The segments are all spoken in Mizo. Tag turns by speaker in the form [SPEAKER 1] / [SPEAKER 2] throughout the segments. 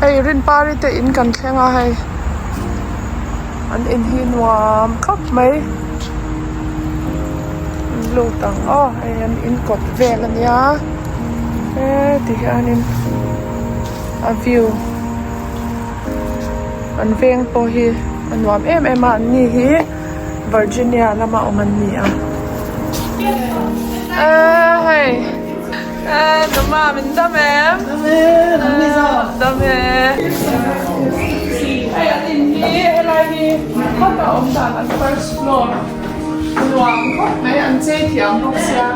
[SPEAKER 1] Hei Rinpari te in kan thleng a hei an in hi nuam khawp mai an lut ang aw hei an in kawt vel a nia heti hianin a view an veng pawh hi a nuam em em a an ni hi Virginia lama awm an ni a eee hei eee numa min dam em dam e dam e hei an in hi helai hi khawt a awm dan an first floor nuam khawp mai an chei thiam bawk sia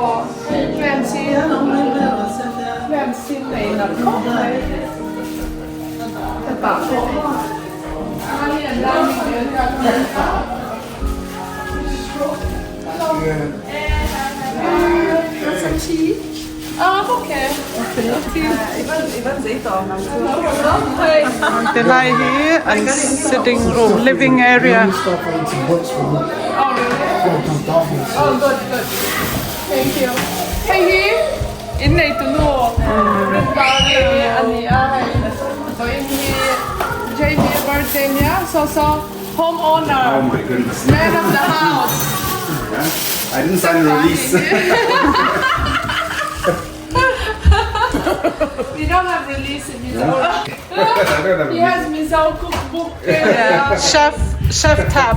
[SPEAKER 1] aw. Plants hi plants hi nei nalh khawp mai hetah pawh
[SPEAKER 2] Tilai hi an sitting room living area.
[SPEAKER 1] Thank you. Hei hi in neitunu Rinpari a ni a hei vawiin hi Jamie birthday nia so so home owner
[SPEAKER 3] Oh my goodness.
[SPEAKER 1] man of the house.
[SPEAKER 3] I didn't sign a release.
[SPEAKER 1] We don't have release in Mizoram.
[SPEAKER 3] I don't have
[SPEAKER 1] He
[SPEAKER 3] a
[SPEAKER 1] has Mizo cookbook te a.
[SPEAKER 2] Chef chef tab.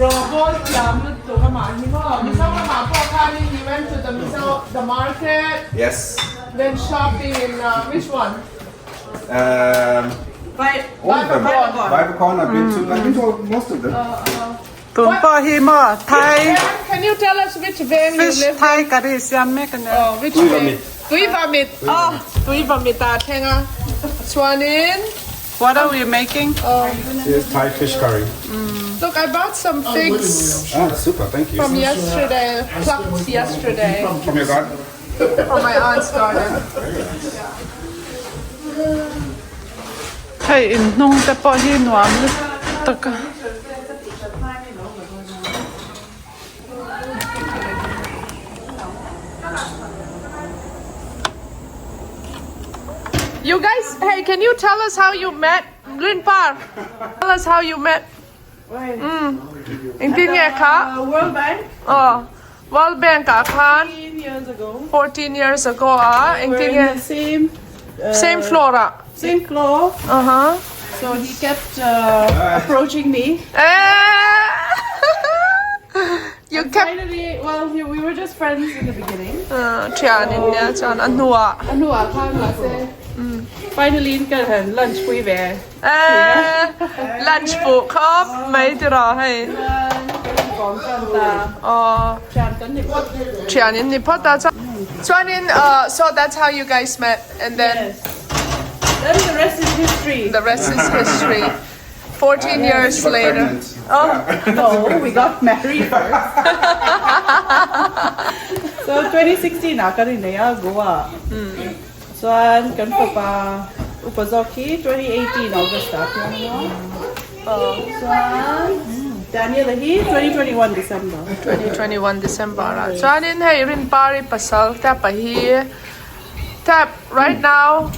[SPEAKER 1] Rawngbawl thiam lutuk amah hi maw? Mizoram ah pawh khanin he went to the Mizo the market.
[SPEAKER 3] Yes.
[SPEAKER 1] Then shopping in which one?
[SPEAKER 3] Um, all of them. Vivacon I've been to. I've been to most of them.
[SPEAKER 2] Tun pawh hi maw Thai
[SPEAKER 1] Can you tell us which veng you
[SPEAKER 2] fish
[SPEAKER 1] live in?
[SPEAKER 2] Thai curry siam mek a nia.
[SPEAKER 1] Oh, which veng? Tuivamit. Oh, Tuivamit ah thleng a. Chuanin.
[SPEAKER 2] What are we making?
[SPEAKER 3] Here's Thai fish curry.
[SPEAKER 1] Look, I bought some figs
[SPEAKER 3] Ah, super, thank you.
[SPEAKER 1] from yesterday, plucked yesterday.
[SPEAKER 3] From your garden?
[SPEAKER 1] From my aunt's garden.
[SPEAKER 2] Hei in hnung te pawh hi nuam lutuk a.
[SPEAKER 1] You guys, hey, can you tell us how you met? Rinpar, tell us how you met. Mm. Engtin nge kha?
[SPEAKER 2] World Bank.
[SPEAKER 1] Oh, World Bank ah khan.
[SPEAKER 2] 14 years ago.
[SPEAKER 1] 14 years ago ah, engtin nge?
[SPEAKER 2] Same
[SPEAKER 1] Same floor ah.
[SPEAKER 2] Same floor.
[SPEAKER 1] Uh huh.
[SPEAKER 2] So he kept uh, approaching me.
[SPEAKER 1] Eh! You kept
[SPEAKER 2] Finally, well, he, we were just friends in the beginning.
[SPEAKER 1] Thian in nia chuan a hnuah.
[SPEAKER 2] A hnuah khan mahse finally in kan han lunch pui ve.
[SPEAKER 1] Eh, lunch pawh khawp mai tiraw hei.
[SPEAKER 2] Chuan kan inkawm tan ta.
[SPEAKER 1] Aw.
[SPEAKER 2] Thian kan ni phawt.
[SPEAKER 1] Thian in ni phawt a. Chuanin so that's how you guys met and then.
[SPEAKER 2] Yes. Then the rest is history.
[SPEAKER 1] The rest is history. 14 years later.
[SPEAKER 2] Oh, no, we got married first. So 2016 ah kan innei a Goa. Chuan kan fapa upa zawk hi 2018 August ah piang a. Chuan Daniel-a hi 2021 December.
[SPEAKER 1] 2021 December ah. Chuanin hei Rinpari pasal Tap-a hi Tap, right now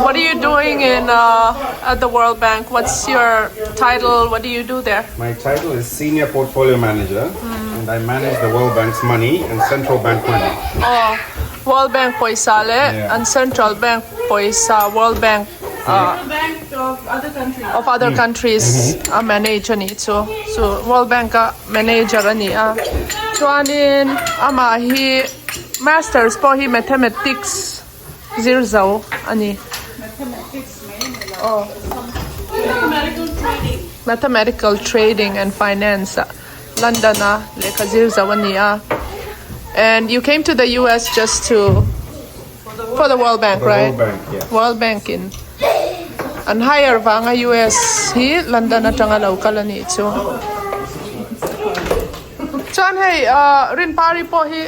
[SPEAKER 1] what are you doing in at the World Bank? What's your title? What do you do there?
[SPEAKER 3] My title is Senior Portfolio Manager and I manage the World Bank's money and Central Bank money.
[SPEAKER 1] Aw, World Bank pawisa leh an Central Bank pawisa World Bank
[SPEAKER 2] Central Bank of other countries.
[SPEAKER 1] Of other countries a manage a nih chu. Chu World Bank a manager a ni a. Chuanin amah hi Masters pawh hi Mathematics zir zo a ni.
[SPEAKER 2] Mathematics mai a ni lo.
[SPEAKER 1] Aw.
[SPEAKER 2] Mathematical trading.
[SPEAKER 1] Mathematical trading and finance ah London a lehkha zir zo a ni a. And you came to the US just to for the World Bank, right?
[SPEAKER 3] World Bank, yes.
[SPEAKER 1] World Bank in an hire vanga US hi London atanga lo kal a nih chu. Chuan hei ah Rinpari pawh hi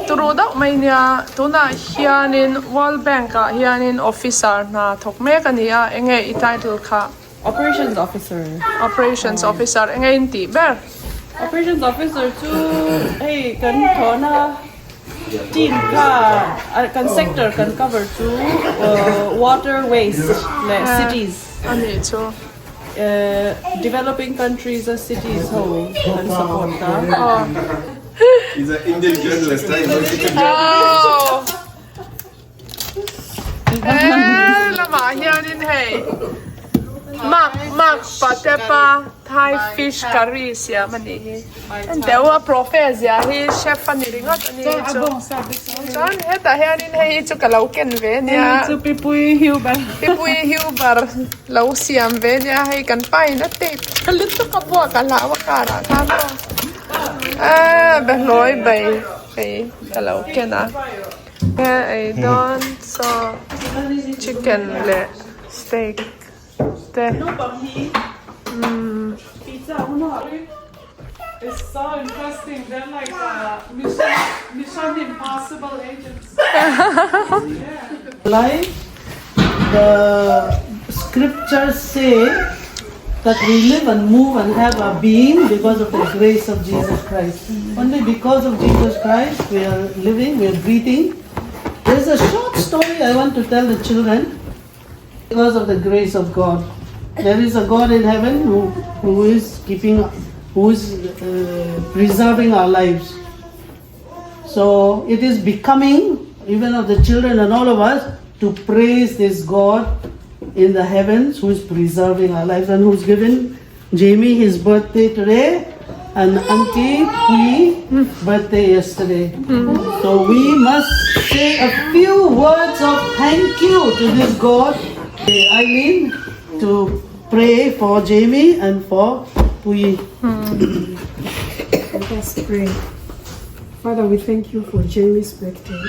[SPEAKER 1] turu deuh mai nia tunah hianin World Bank ah hianin officer hna thawk mek a ni a enge i title kha?
[SPEAKER 2] Operations officer.
[SPEAKER 1] Operations officer enge in tih ber?
[SPEAKER 2] Operations officer chu hei kan thawhna. Team kha kan sector kan cover chu water waste leh cities.
[SPEAKER 1] A nih chu.
[SPEAKER 2] Developing countries a cities ho kan support a.
[SPEAKER 3] He's an Indian journalist, eh?
[SPEAKER 1] Oh. He lamah hianin hei mak mak patepa Thai fish curry siam a nih hi. Enteu a profe zia hi chef a ni ringawt a ni hi chu. Chuan hetah hianin hei hi chu ka lo ken ve nia.
[SPEAKER 2] Pipui Huber.
[SPEAKER 1] Pipui Huber lo siam ve nia hei kan pa in a tape tha lutuk a buak a hlau a car ah khan aw. Aaa behlawi bai hei ka lo ken a. He ei dawn saw chicken leh steak te umm.
[SPEAKER 4] Like the scriptures say that we live and move and have our being because of the grace of Jesus Christ. Only because of Jesus Christ we are living, we are breathing. There's a short story I want to tell the children because of the grace of God. There is a God in heaven who, who is keeping, who is uh, preserving our lives. So it is becoming, even of the children and all of us, to praise this God in the heavens who is preserving our lives and who's given Jamie his birthday today and Auntie Pui birthday yesterday. So we must say a few words of thank you to this God, Eileen, to pray for Jamie and for Pui.
[SPEAKER 5] Let us pray. Father, we thank you for Jamie's birthday.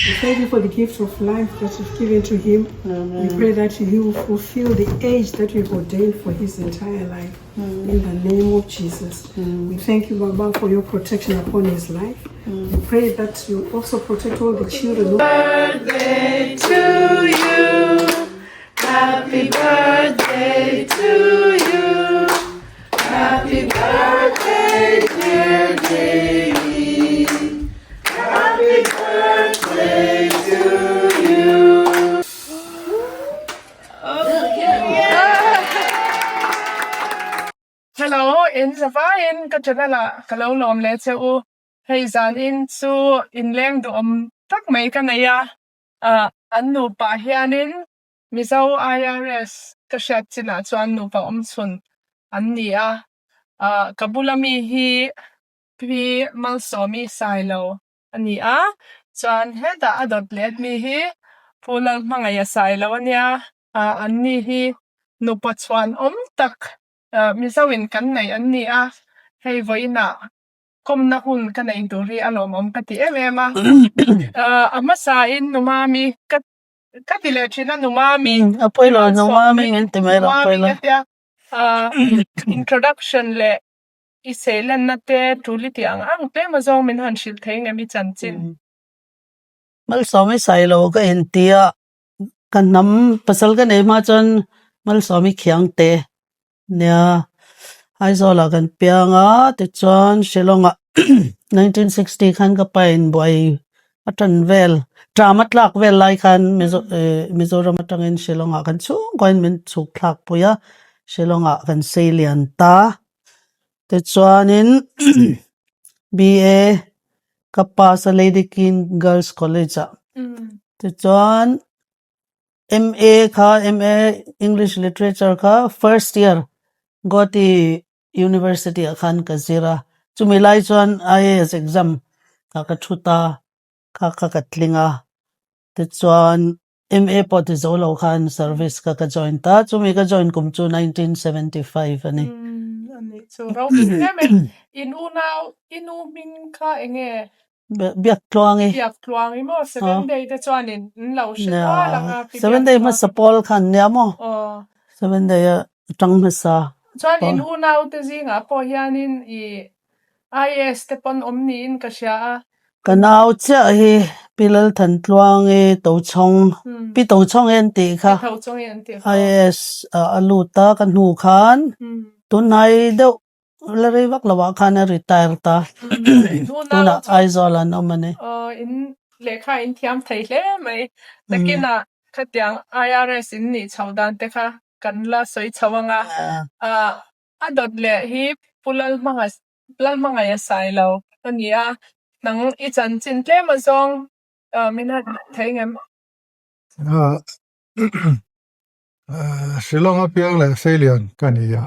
[SPEAKER 5] We thank you for the gift of life that you've given to him. Amen. We pray that he will fulfill the age that you've ordained for his entire life. Mm. In the name of Jesus. Mm. We thank you, Baba, for your protection upon his life. Mm. We pray that you also protect all the children.
[SPEAKER 1] Birthday to you. Happy birthday to you. Happy birthday, dear Jamie. Happy birthday to you. Hello, in zavaiin ka channel ah ka lo lawm leh che u. Hei zanin chu inleng duhawm tak mai ka nei a, ah an nupa hianin Mizo IRS ka hriat chinah chuan nupa awmchhun an ni a, ah ka bula mi hi Pi Malsawmi Sailo a ni a, chuan hetah a dawt let mi hi Pu Lalhmangaih Sailo a nia, ah an ni hi nupa chhuan awm tak ah Mizo in kan neih an ni a, hei vawiinah kawmna hun ka nei tur hi a lawmawm ka ti em em a, ah a hmasain Numami ka Ka ti leh thin a Numami.
[SPEAKER 4] A pawi lo Numami min ti mai lo a pawi lo.
[SPEAKER 1] Numami ka tia introduction leh i seilenna te tul i tih ang ang tlem azawng min han hrilh thei ngem i chanchin.
[SPEAKER 4] Malsawmi Sailo ka inti a, ka hnam pasal ka nei hma chuan Malsawmi Khiangte nia Aizawlah kan piang a tichuan Shillong-ah 1960 khan ka pa in buai a tan vel ṭam a tlak vel lai khan Mizo eh Mizoram atangin Shillong-ah kan chhungkaw in min chhuk thlak pui a Shillong-ah kan sei lian ta tichuanin BA ka pass a Lady King Girls College-ah tichuan. MA kha MA English Literature kha first year Guwahati University ah khan ka zir a, chumi lai chuan IAS exam kha ka thu ta kha kha ka tling a, tichuan MA pawh ti zo lo khan service kha ka join ta, chumi ka join kum chu 1975 a ni.
[SPEAKER 1] Umm a nih chu ropui hle mai, in unau i nu hming kha eng nge?
[SPEAKER 4] Biak tluang i.
[SPEAKER 1] Biak tluang i maw? Seven day te chuan in an lo hre nual ang a.
[SPEAKER 4] Seven day hmasa pawl khan nia maw? Seven day a tang hmasa.
[SPEAKER 1] Chuan in unau te zingah pawh hianin i IAS te pawn awm niin ka hria a.
[SPEAKER 4] Ka nau chiah hi Pi Lalthantluang i Tochhawng, Pi Tochhawng i an tih kha.
[SPEAKER 1] Pi Tochhawng i an tih
[SPEAKER 4] kha. IAS ah a lut a ka hnu khan tunhnai deuh. la rei vak lo ah khan a retire ta tunah Aizawl ah an awm a ni.
[SPEAKER 1] Aw in lehkha in thiam thei hle mai. Nakinah khatiang IRS in nih chho dan te kha kan la sawi chho ang a. A dawt leh hi Pu Lalhmanga Lalhmangaih a sai lo a ni a, nang i chanchin tlem azawng min han thei ngem?
[SPEAKER 6] Shillong a piang leh Seilian ka ni a,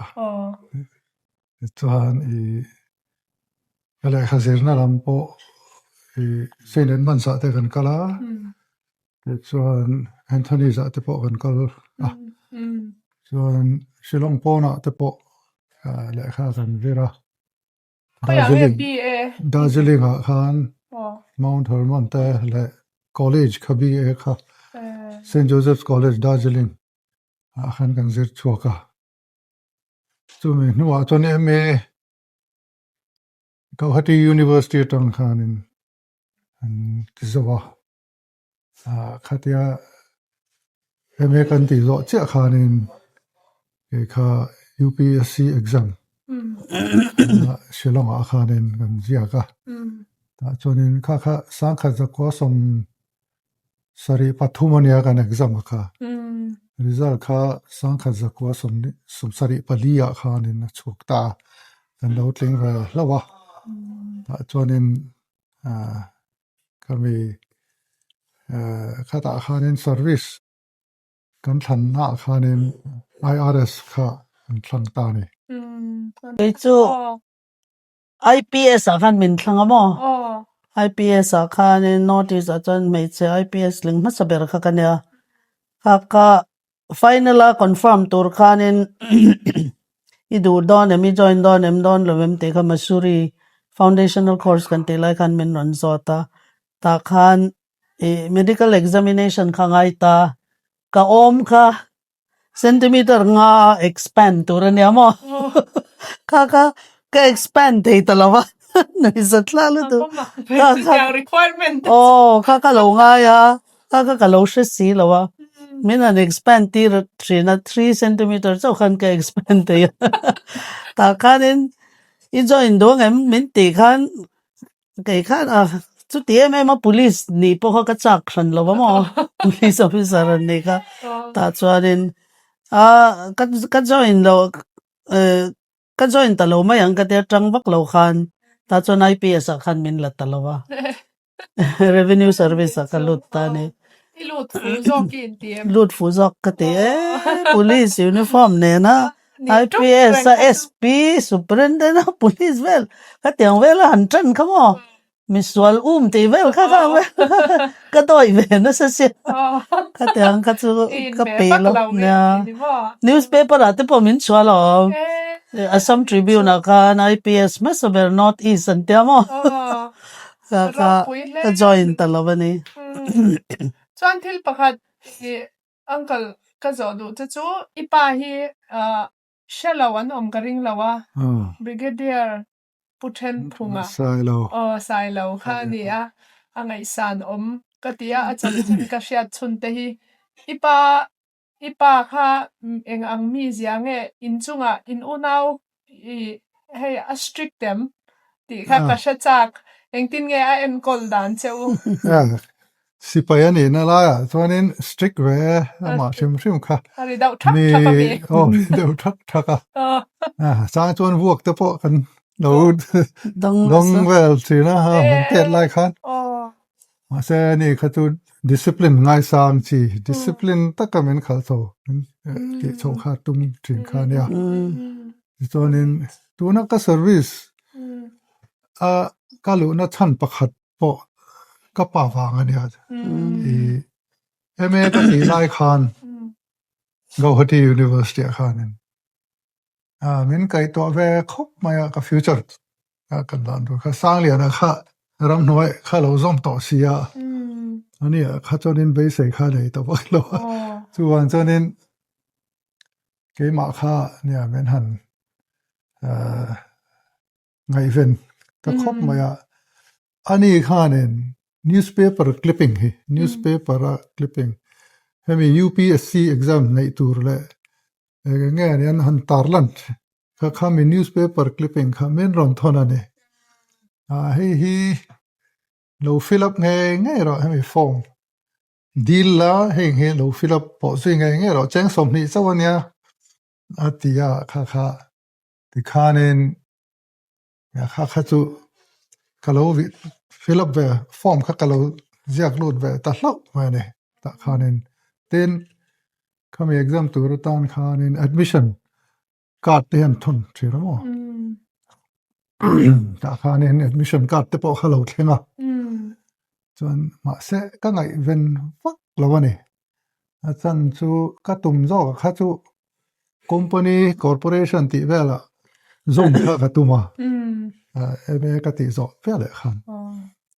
[SPEAKER 6] chuan i ka lehkha zirna lam pawh i Saint Edmunds ah te kan kal a, tichuan Anthony's ah te pawh kan kal a, chuan Shillong pawnah te pawh lehkha kan zir a. Darjeeling Darjeeling ah khan Mount Hermon te leh college kha BA kha Saint Joseph's College Darjeeling ah khan kan zir chhuak a. Chumi hnuah chuan MA Gauhati University atang khanin an ti zo a. Khatia MA kan tih zawh chiah khanin kei kha UPSC exam Shillong ah khanin kan ziak a. Tah chuanin kha kha sangkhat zakua 73 a nia kan exam a kha. Result kha sangkhat zakua 74 ah khanin a chhuak ta a. Kan lo tling ve hlauh a. Tah chuanin Khami khatah khanin service kan thlanna ah khanin IRS kha an thlang ta a ni.
[SPEAKER 4] Kei chu IPS ah khan min thlang a maw? IPS ah khanin North East ah chuan hmeichhe IPS ling hmasa ber kha ka nia. Kha kha Final a confirm tur khanin i duh dawn em, i join dawn em, dawn lo em tih kha Mussoorie foundational course kan tih lai khan min rawn zawt a. Tah khan ih medical examination kha ngai ta, ka awm kha centimeter nga a expand tur a nia maw? Kha kha ka expand thei ta lo va nuihzat thla lutuk. Kha kha aw kha ka lo ngai a. Ka ka ka lo hre si lo a, min han expand tir thin a, 3 centimeter chauh khan ka expand thei a, tah khanin i join duh ang em min tih khan kei khan a chuti em em a police nih pawh kha ka chak hran lo a maw police officer an nih kha tah chuanin a ka ka join loh eh Ka join ta lo mai ang ka tia tang vak lo khan tah chuan IPS ah khan min la ta lo a Revenue Service ah ka lut ta a ni.
[SPEAKER 1] I lut fu zawk i inti em?
[SPEAKER 4] Lut fu zawk ka ti e Police uniform nena IPS a SP Superintendent a Police vel khatiang vel a han tan kha maw Misual um tih vel kha kha ka dawih ve nasa sia khatiang kha chu ka peih lo nia newspaper ah te pawh min chhuah lo Assam Tribune ah khan IPS hmasa ber North East an tia maw kha kha ka join ta lo a ni.
[SPEAKER 1] Chuan thil pakhat i uncle ka zawh duh che chu i pa hi hre lo an awm ka ring lo a Brigadier Pu Thenphunga aw Sailo kha a ni a, a ngaihsan awm ka ti a, a chanchin ka hriat chhun te hi i pa i pa kha eng ang mi zia nge inchungah in unau i hei a strict em tih kha ka hre chak, engtin nge a enkawl dan che u?
[SPEAKER 6] Sipai a nihna laiah chuanin strict ve amah hrim hrim kha.
[SPEAKER 1] A ri deuh thak thak a mi.
[SPEAKER 6] Aw ri deuh thak thak a. Chang chuan vuak te pawh kan lo dawng vel thin a han tet lai khan. Mahse ani kha chu discipline ngaisang chi discipline taka min khalh chho min tih chhoh kha tum thin kha ania. Tichuanin tuna ka service a ka luhna chhan pakhat pawh ka pa vang a nia. I MA ka tih lai khan Gauhati University ah khanin min kaihtuah ve khawp mai a ka future a kan dan tur kha Sangliana kha ramhnuai kha lo zawm tawh si a ani ah kha chuanin beisei kha nei ta vak lo a chuvang chuanin keimah kha nia min han Ngaihven ta khawp mai a, ani khanin newspaper clipping hi, newspaper a clipping hemi UPSC exam neih tur leh eng nge ni an han tarlan. Kha kha mi newspaper clipping kha min rawn thawn a ni. Ah hei hi lo fill up ngei ngei rawh hemi form dil la heng hi lo fill up pawh zui ngei ngei rawh cheng 20 chauh a nia a ti a kha kha tikhanin kha kha chu ka lo fill up ve form kha ka lo ziak lut ve ta hlauh mai a ni tah khanin tin khami exam tur atan khanin admission card te hian thun thin a maw tah khanin admission card te pawh kha lo thleng a chuan mahse ka ngaihven vak lo a ni a chan chu ka tum zawk kha chu company corporation tih velah zawm kha ka tum a enge ka tih zawh veleh khan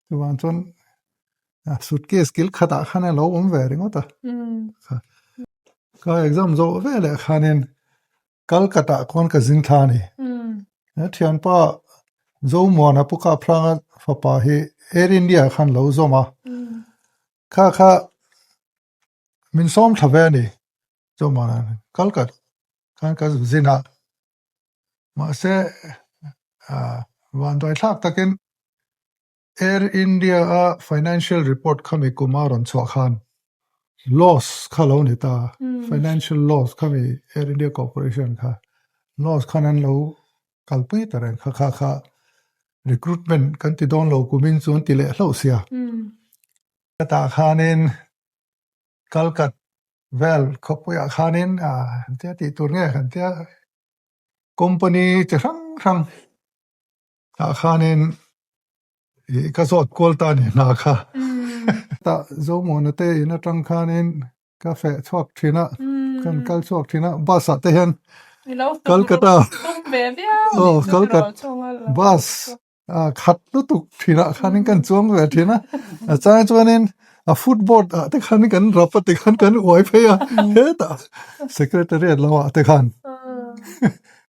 [SPEAKER 6] chuvang chuan suitcase kil khatah khan a lo awm ve ringawt a ka exam zawh veleh khanin Calcutta ah khawn ka zing thla a ni. He thianpa Zomuana Pu Kaphranga fapa hi Air India ah khan lo zawm a, kha kha min sawm thla ve a ni Zomuana Calcutta khan ka zin a, mahse vanduai thlak takin Air India a financial report khami kum a rawn chhuah khan loss kha lo ni ta, financial loss khami Air India Corporation kha loss khan an lo kalpui ta reng kha kha kha recruitment kan ti dawn lo kumin chu an ti leh hlauh sia. Tah khanin Kalkat vel khawpuiah khanin an tia tih tur nge kan tia company chi hrang hrang Tah khanin ih ka zawt kual ta ni hna kha. Tah Zomuana te in atang khanin ka feh chhuak thin a, kan kal chhuak thin a, bus ah te hian Calcutta aw Calcutta bus khat lutuk thin ah khanin kan chuang ve thin a, a chang chuanin a footboard ah te khan kan rap a tikhan kan uai phei a, hetah secretariat lamah te khan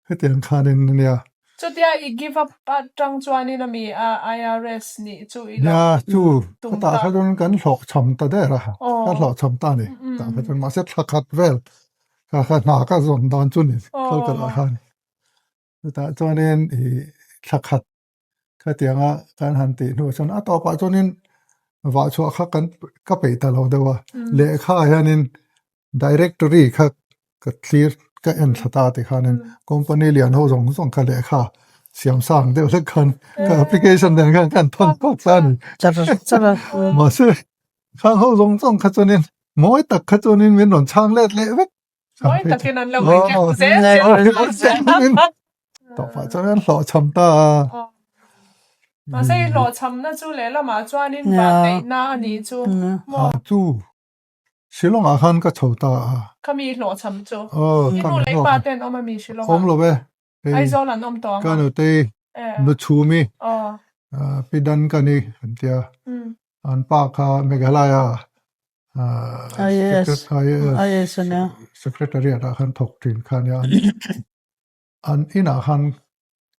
[SPEAKER 6] hetiang khanin ania.
[SPEAKER 1] Chutia i give up atang chuanin ami a IRS nih chu i lo
[SPEAKER 6] Nia, chu ka tah kha chuan kan hlawhchham ta der a, ka hlawhchham ta a ni. Tah kha chuan mahse thla khat vel kha kha hna ka zawn dan chu ni Kolkata khan. Chutah chuanin i thla khat khatianga kan han tih hnuah chuan a tawpah chuanin vah chhuah kha kan ka peih ta lo deuh a, lehkha hianin Directory kha ka thlir ka en thla ta ti khanin company lian ho zawng zawng kha lehkha siam sang deuh hlek khan ka application nen khan ka han thawn tawk ta a ni.
[SPEAKER 4] Char char a.
[SPEAKER 6] Mahse khang ho zawng zawng kha chuanin mawi tak kha chuanin min rawn chhang let leh vek.
[SPEAKER 1] Mawi takin an lo reject zel zel.
[SPEAKER 6] Tawpah chuan an hlawhchham ta a.
[SPEAKER 1] Mahse i hlawhchhamna chu lehlamah chuanin vanneihna a nih chu maw?
[SPEAKER 6] Chu Shillong ah khan ka chho ta a.
[SPEAKER 1] Khami hlawhchham chu. Aw, I nu leh i pa te an awm a mi Shillong ah?
[SPEAKER 6] Awm lo e.
[SPEAKER 1] Aizawl an awm tawh ang a?
[SPEAKER 6] Ka nutei Nuchhumi Pi Dan ka ni an tia. An pa kha Meghalaya
[SPEAKER 4] IAS IAS a nia.
[SPEAKER 6] Secretariat ah khan thawk thin kha nia. An inah khan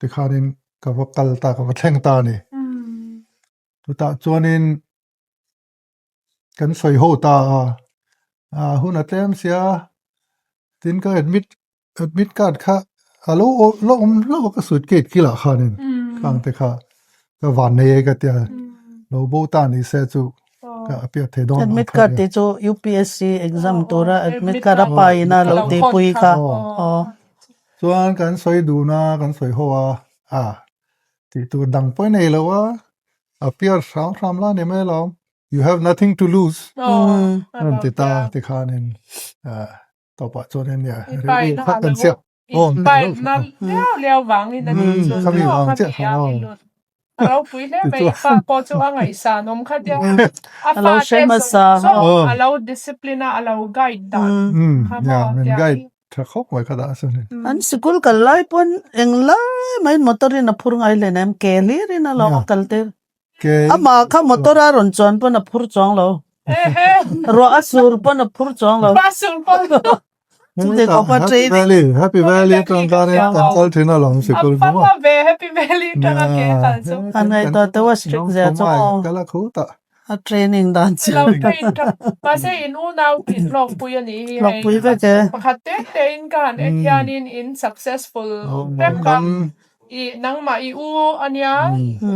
[SPEAKER 6] tikhanin ka va kal ta, ka va thleng ta a ni. Chutah chuanin kan sawi ho ta a, ah hun a tlem sia tin ka admit admit card kha a lo la awm hlauh a ka suitcase kilah khanin khang te kha ka van nei e ka tia lo bo ta ni se chu ka appear thei dawn
[SPEAKER 4] admit card tih chu UPSC exam tura admit card a pa ina lo tihpui kha aw
[SPEAKER 6] chuan kan sawi dun a kan sawi ho a ah tih tur dang pawh i nei lo a. Appear hram hram la ni mai lo. You have nothing to lose. An ti ta ti khanin tawpah chuan nia rilru kha kan chiah.
[SPEAKER 1] Inspired-na liau liau vangin a nih chu.
[SPEAKER 6] Khami vang chiah khan aw.
[SPEAKER 1] A ropui hle mai i fa pawh chu a ngaihsan awm kha tia. A fa te zawng zawng a lo discipline a a lo guide dan kha maw
[SPEAKER 6] tia. Guide tha khawp mai kha dah a ni.
[SPEAKER 4] An sikul kal lai pawn eng lai maiin motor in a phur ngai hlen em ke hlir in a lo kal tir. Amah kha motor a rawn chuan pawn a phur chuang lo. Ruah a sur pawn a phur chuang lo. Chutih kawpa
[SPEAKER 6] training. Happy Valley, Happy Valley atang khan in kan kal thin alawm sikul
[SPEAKER 1] chu. A ve Happy Valley atanga ke kal chu.
[SPEAKER 4] An ngaihtuah deuh a strict zia chu aw.
[SPEAKER 6] Kal a khu ta.
[SPEAKER 4] A training dan
[SPEAKER 1] chu. Lo train tha. Mahse in unau in hlawkpui a nih hi hei.
[SPEAKER 4] Hlawkpui vek e.
[SPEAKER 1] Pakhat te te in ka han en hianin in successful vek a. I nangmah i u a nia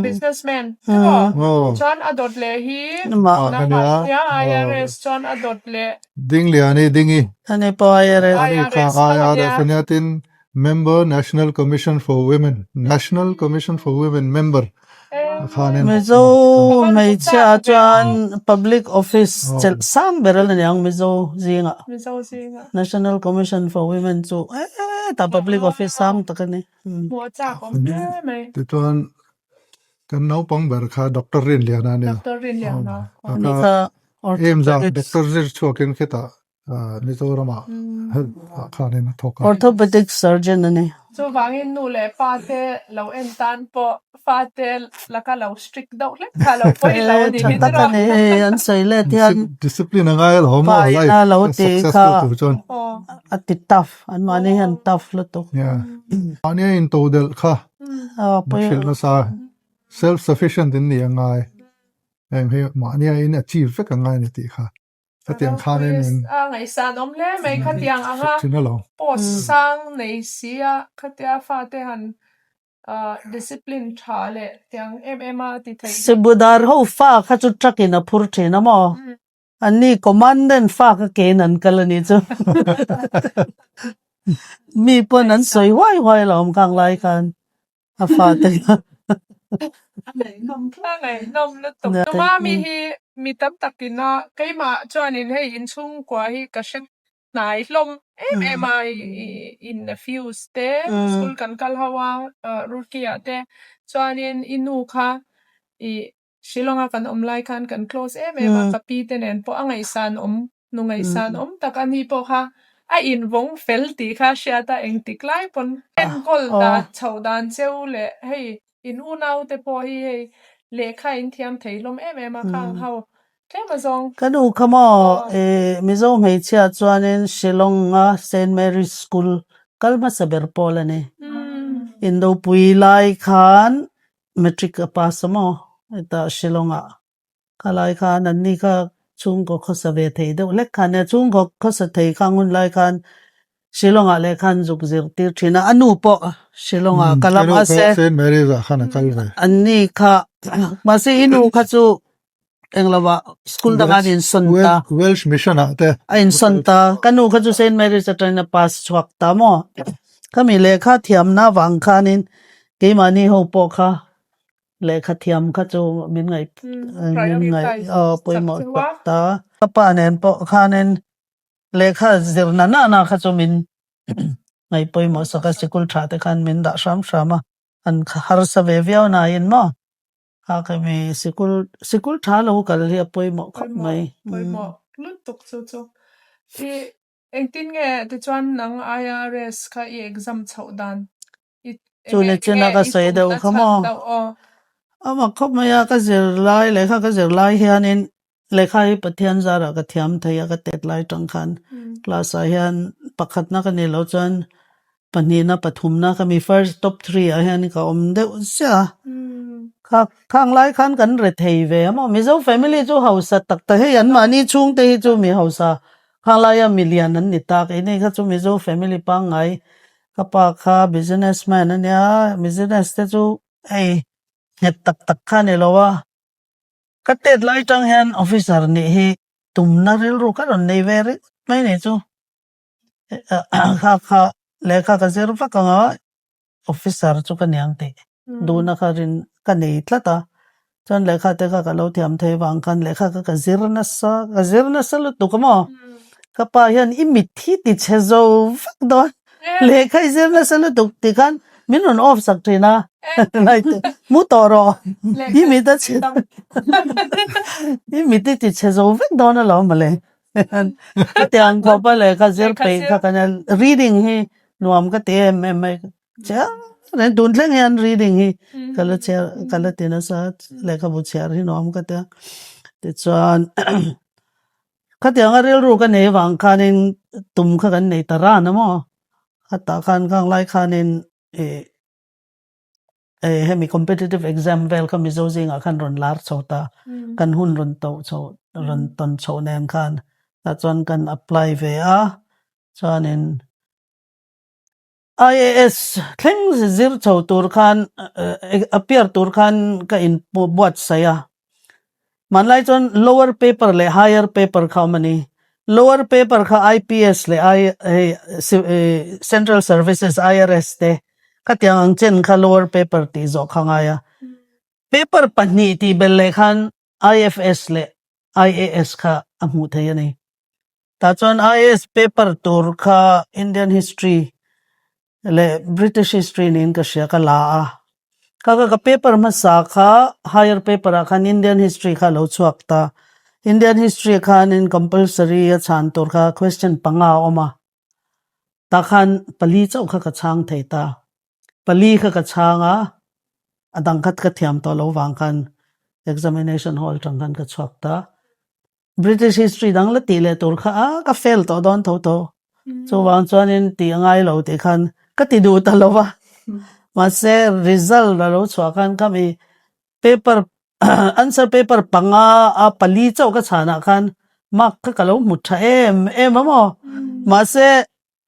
[SPEAKER 1] businessman tiraw? Chuan a dawt leh hi nangmah i nia IRS chuan a dawt leh.
[SPEAKER 6] Dingliani Dingi.
[SPEAKER 4] Ani pawh IRS.
[SPEAKER 6] Ani kha IRS a nia tin Member National Commission for Women, National Commission for Women member khanin.
[SPEAKER 4] Mizo hmeichhia chuan public office chelh sang ber a la ni ang Mizo zingah.
[SPEAKER 1] Mizo zingah.
[SPEAKER 4] National Commission for Women chu hetah public office sang tak a ni.
[SPEAKER 1] Hmuh a chak awm hle mai.
[SPEAKER 6] Tichuan kan naupang ber kha Doctor Rinliana a nia.
[SPEAKER 1] Doctor Rinliana.
[SPEAKER 4] Ani kha
[SPEAKER 6] orthopedics. Doctor zir chhuakin khitah Mizoramah health ah khanin a thawk a.
[SPEAKER 4] Orthopedic surgeon a ni.
[SPEAKER 1] Chuvangin nu leh pa te lo en tan pawh fa te laka lo strict deuh hlek kha lo pawi lo a ni
[SPEAKER 4] Tha tak a ni hei an sawi let hian
[SPEAKER 6] Discipline a ngai alawm
[SPEAKER 4] pa ina lo ti kha a ti tough an mahni hian tough lutuk.
[SPEAKER 6] Yeah. Mahni a intodelh kha hrilh nasa self sufficient in ni a ngai heng hi mahni a in achieve vek a ngai a ni tih kha. Khatiang khan in in.
[SPEAKER 1] A ngaihsan awm hle mai khatiang anga post sang nei si a khatia fate han discipline tha leh tiang em em a ti thei.
[SPEAKER 4] Sibudar ho fa kha chu truck in a phur thin a maw? Anni commandant fa kha kein an kal a nih chu. Mi pawn an sawi huai huai lo awm khang lai khan. A fate kha.
[SPEAKER 1] A ngaihnawm lutuk. Tumami hi mi tam takin a keimah chuanin hei inchhungkua hi ka hre hnai hlawm em em a in nephews te school kan kal ho a Roorkee ah te chuanin i nu kha ih Shillong a kan awm lai khan kan close em em a, ka pi te nen pawh a ngaihsan awm, nu ngaihsan awm tak a ni pawh kha a invawng fel tih kha a hriat a, engtik lai pawn enkawl dan chhoh dan cheu leh hei in unau te pawh hi hei lehkha in thiam thei hlawm em em a khang ho tlem a zawng.
[SPEAKER 4] Ka nu kha maw Mizo hmeichhia chuanin Shillong a Saint Mary's School kal hmasa ber pawl a ni. Indopui lai khan Matric a pass a maw? Hetah Shillong ah kha lai khan an ni kha chhungkaw khawsa ve thei deuh hlek kha nia, chhungkaw khawsa thei kha hun lai khan Shillong ah leh khan zuk zir tir thin a, a nu pawh Shillong ah kal a mahse
[SPEAKER 6] Saint Mary's ah khan a kal ve.
[SPEAKER 4] An ni kha mahse i nu kha chu englo ah school dangah an insawn ta.
[SPEAKER 6] Welsh Mission ah te.
[SPEAKER 4] A insawn ta. Ka nu kha chu Saint Mary's atangin a pass chhuak ta maw? Khami lehkha thiamna avang khanin keimahni ho pawh kha lehkha thiam kha chu min ngaih min ngaih pawimawh tak ta. Ka pa nen pawh khanin lehkha zirna nana kha chu min ngaih pawimawh sak a, sikul tha te khan min dah hram hram a, an harsa ve viau nain maw? Kha kha mi sikul sikul tha lo kal hi a pawimawh khawp mai.
[SPEAKER 1] Pawimawh lutuk chu chu. I engtin nge tichuan nang IRS kha i exam chhoh dan? I
[SPEAKER 4] Chu ni chin a ka sawi deuh kha maw? A mak khawp mai a, ka zir lai lehkha ka zir lai hianin lehkha hi Pathian zarah ka thiam thei a ka tet lai tang khan class ah hian pakhatna ka nih loh chuan Pahnihna pathumna ka mi first top 3 ah hian ka awm deuh ziah a. Kha khang lai khan kan re thei ve a maw Mizo family chu hausa tak tak hei an mahni chhungte hi chu mi hausa khang laia mi lian an ni ta keini kha chu Mizo family pangngai ka pa kha business man a nia business te chu hei nghet tak tak kha a ni lo a. Ka tet lai tang hian officer nih hi tumna rilru ka rawn nei ve ringawt mai ni chu. Kha kha lehkha ka zir vak ang a officer chu ka niang tih duhna kha rin ka nei tlat a chuan lehkha te kha ka lo thiam thei vang khan lehkha kha ka zir nasa ka zir nasa lutuk a maw ka pa hian i mit hi ti chhe zo vek dawn lehkha i zir nasa lutuk tih khan min rawn off sak thin a light te mu tawh rawh i mit a chhe i mit i ti chhe zo vek dawn alawm mawle. Hetiang khawpa lehkha zir peih kha kan a reading hi nuam ka ti em em mai chiang reng tun thleng hian reading hi ka la chhiar ka la ti nasa lehkhabu chhiar hi nuam ka ti a tichuan khatianga rilru ka nei avang khanin tum kha kan nei ta ran a maw khatah khan khang lai khanin ih. Hemi competitive exam vel kha Mizo zingah khan rawn lar chho ta, kan hun rawn to chho rawn tawn chhoh nen khan tah chuan kan apply ve a, chuanin IAS thleng zir chho tur khan appear tur khan ka in buatsaih a. Hmanlai chuan lower paper leh higher paper kha awm a ni. Lower paper kha IPS leh I hei Central Services IRS te khatiang ang chen kha lower paper tih zawh kha ngai a. Paper pahnih tih belh leh khan IFS leh IAS kha a hmuh theih a ni. Tah chuan IAS paper tur kha Indian History leh British History niin ka hria ka la a. Kha kha ka paper hmasa kha higher paper ah khan Indian History kha a lo chhuak ta. Indian History khanin compulsory a chhan tur kha question panga a awm a. Tah khan pali chauh kha ka chhang thei ta. Pali kha ka chhang a, a dang kha ka thiam tawh lo vang khan examination hall tang khan ka chhuak ta. British history dang la tih leh tur kha a ka fail tawh dawn tho tho. Chuvang chuanin tih a ngai lo tih khan ka ti duh ta lo va. Mahse result a lo chhuah khan khami paper answer paper panga a pali chauh ka chhanah khan mark kha ka lo hmu tha em em a maw. Mahse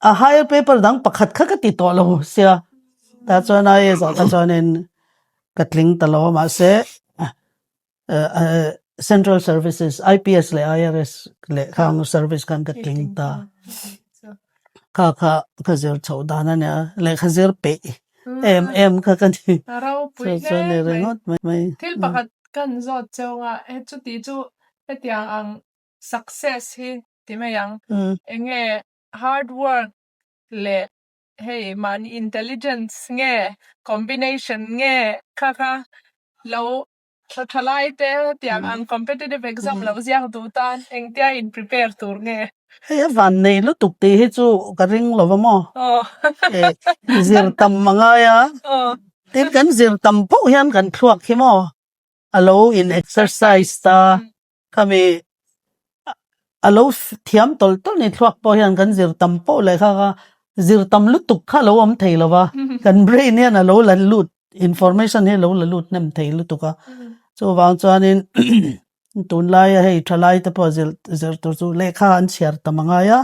[SPEAKER 4] a higher paper dang pakhat kha ka ti tawh lo sia. Tah chuan IAS ah kha chuanin ka tling ta lo a mahse Central Services IPS leh IRS leh khang service khan ka tling ta kha kha ka zir chhoh dan a nia lehkha zir peih em em kha ka ni
[SPEAKER 1] ropui
[SPEAKER 4] chu ni ringawt mai
[SPEAKER 1] thil pakhat kan zawt cheu a he chuti chu hetiang ang success hi ti mai ang enge hard work leh hei mahni intelligence nge combination nge kha kha lo Thla tha lai te tiang ang competitive exam lo ziak duh tan engtia in prepare tur nge?
[SPEAKER 4] Hei a van nei lutuk tih hi chu ka ring lo va maw? Zir tam a ngai a, tin kan zir tam poh hian kan thluak hi maw a lo in exercise ta. Khami a lo thiam tawlh tawlh ni thluak pawh hian kan zir tam poh leh kha kha zir tam lutuk kha a lo awm thei lo va, kan brain hian a lo la lut information hi a lo la lut hnem thei lutuk a, chuvang chuanin tunlaia hei thalai te pawh zir zir tur chu lehkha an chhiar tam a ngai a,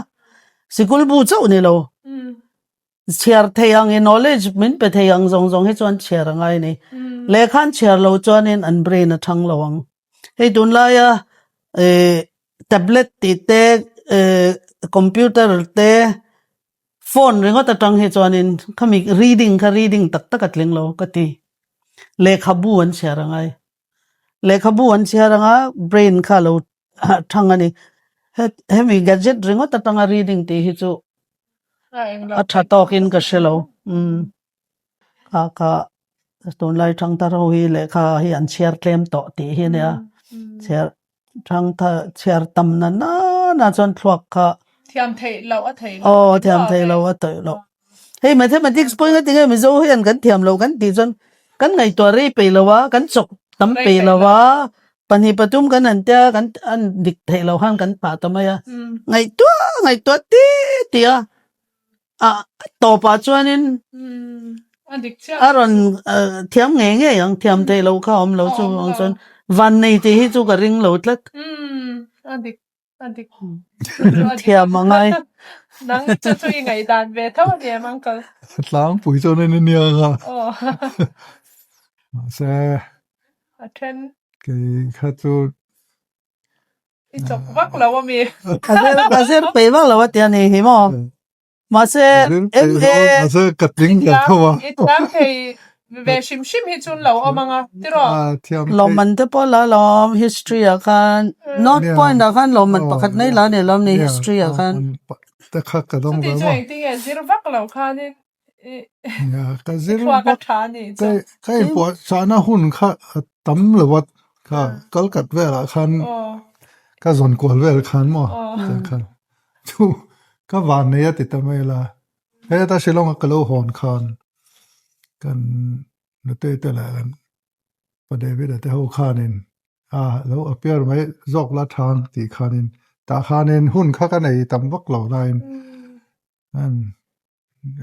[SPEAKER 4] sikul bu chauh ni lo. Chhiar thei ang i knowledge min pe thei ang zawng zawng hi chuan chhiar a ngai a ni. Lehkha an chhiar lo chuanin an brain a thang lo ang. Hei tunlaia eh tablet tih te eh computer te phone ringawt atang hi chuanin khami reading kha reading tak tak a tling lo ka ti. Lehkhabu an chhiar a ngai. Lehkhabu an chhiar anga brain kha a lo thang a ni. Hemi gadget ringawt atanga reading tih hi chu a tha tawkin ka hre lo. Umm kha kha tunlai thangthar ho hi lehkha hi an chhiar tlem tawh tih hi a nia. Chhiar thangthar chhiar tam na nana chuan thluak kha
[SPEAKER 1] Thiam theih loh a theih loh.
[SPEAKER 4] Aw thiam theih loh a theih loh. Hei mathematics pawh hi tinge Mizo hian kan thiam loh kan tih chuan kan ngaihtuah rei peih lo a, kan chawk tam peih lo a, pahnih pathum kan han tia kan an dik theih loh khan kan phah ta mai a. Ngaihtuah ngaihtuah ti ti a, a tawpah chuanin a rawn thiam ngei ngei ang, thiam theih loh kha a awm lo chuvang chuan vannei tih hi chu ka ring lo tlat.
[SPEAKER 1] A dik.
[SPEAKER 4] Thiam a ngai.
[SPEAKER 1] Nang chu chu i ngaihdan ve tho a ni em uncle?
[SPEAKER 6] Tlangpui chuan a ni nia nga.
[SPEAKER 1] Aw.
[SPEAKER 6] Mahse.
[SPEAKER 1] A then.
[SPEAKER 6] Kei kha chu.
[SPEAKER 1] I chawk vak lo a mi.
[SPEAKER 4] A zir peih vak lo a ti a ni hi maw? Mahse MA
[SPEAKER 6] Mahse ka tling hle tho a.
[SPEAKER 1] I thiam thei ve hrim hrim hi chu an lo awm ang a, tiraw?
[SPEAKER 6] Thiam thei.
[SPEAKER 4] Lawmman te pawh la lawm history ah khan North Point ah khan lawmman pakhat mai la ni lawm ni history ah khan.
[SPEAKER 6] Te kha ka dawng ve
[SPEAKER 1] Chuti chu
[SPEAKER 6] maw.
[SPEAKER 1] engtin nge zir vak lo khanin i
[SPEAKER 6] Ka zir
[SPEAKER 1] thluak a
[SPEAKER 6] vak
[SPEAKER 1] tha anih chu.
[SPEAKER 6] Ka inpuahchahna hun kha a tam lo a kha kalkat velah khan ka zawn kual vel khan maw khan Chu ka van nei a ti ta mai la, heta Shillong a ka lo hawn khan kan nute te leh kan pa David a te ho khanin a lo appear mai zawk la thang tih khanin tah khanin hun kha ka nei tam vak lo laiin an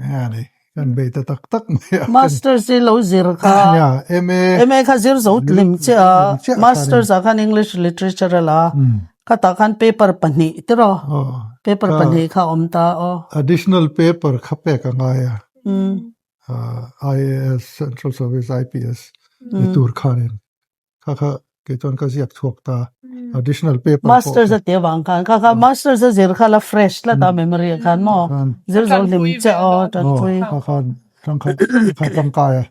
[SPEAKER 6] eng a ni. Kan bei ta tak tak mai a.
[SPEAKER 4] Masters i lo zir kha.
[SPEAKER 6] Nia, MA.
[SPEAKER 4] MA kha zir zo hlim che a. Masters ah khan English Literature a la. Khatah khan paper pahnih tiraw? Paper pahnih kha awm ta aw.
[SPEAKER 6] Additional paper kha pek a ngai a. IAS, Central Service, IPS ni tur khanin. Kha kha kei chuan ka ziak chhuak ta additional paper pawh.
[SPEAKER 4] Masters a tih avang khan kha kha masters a zir kha la fresh tlat a memory ah khan maw zir zo hlim che aw tanpui.
[SPEAKER 6] Kha khan tangkai kha tangkai a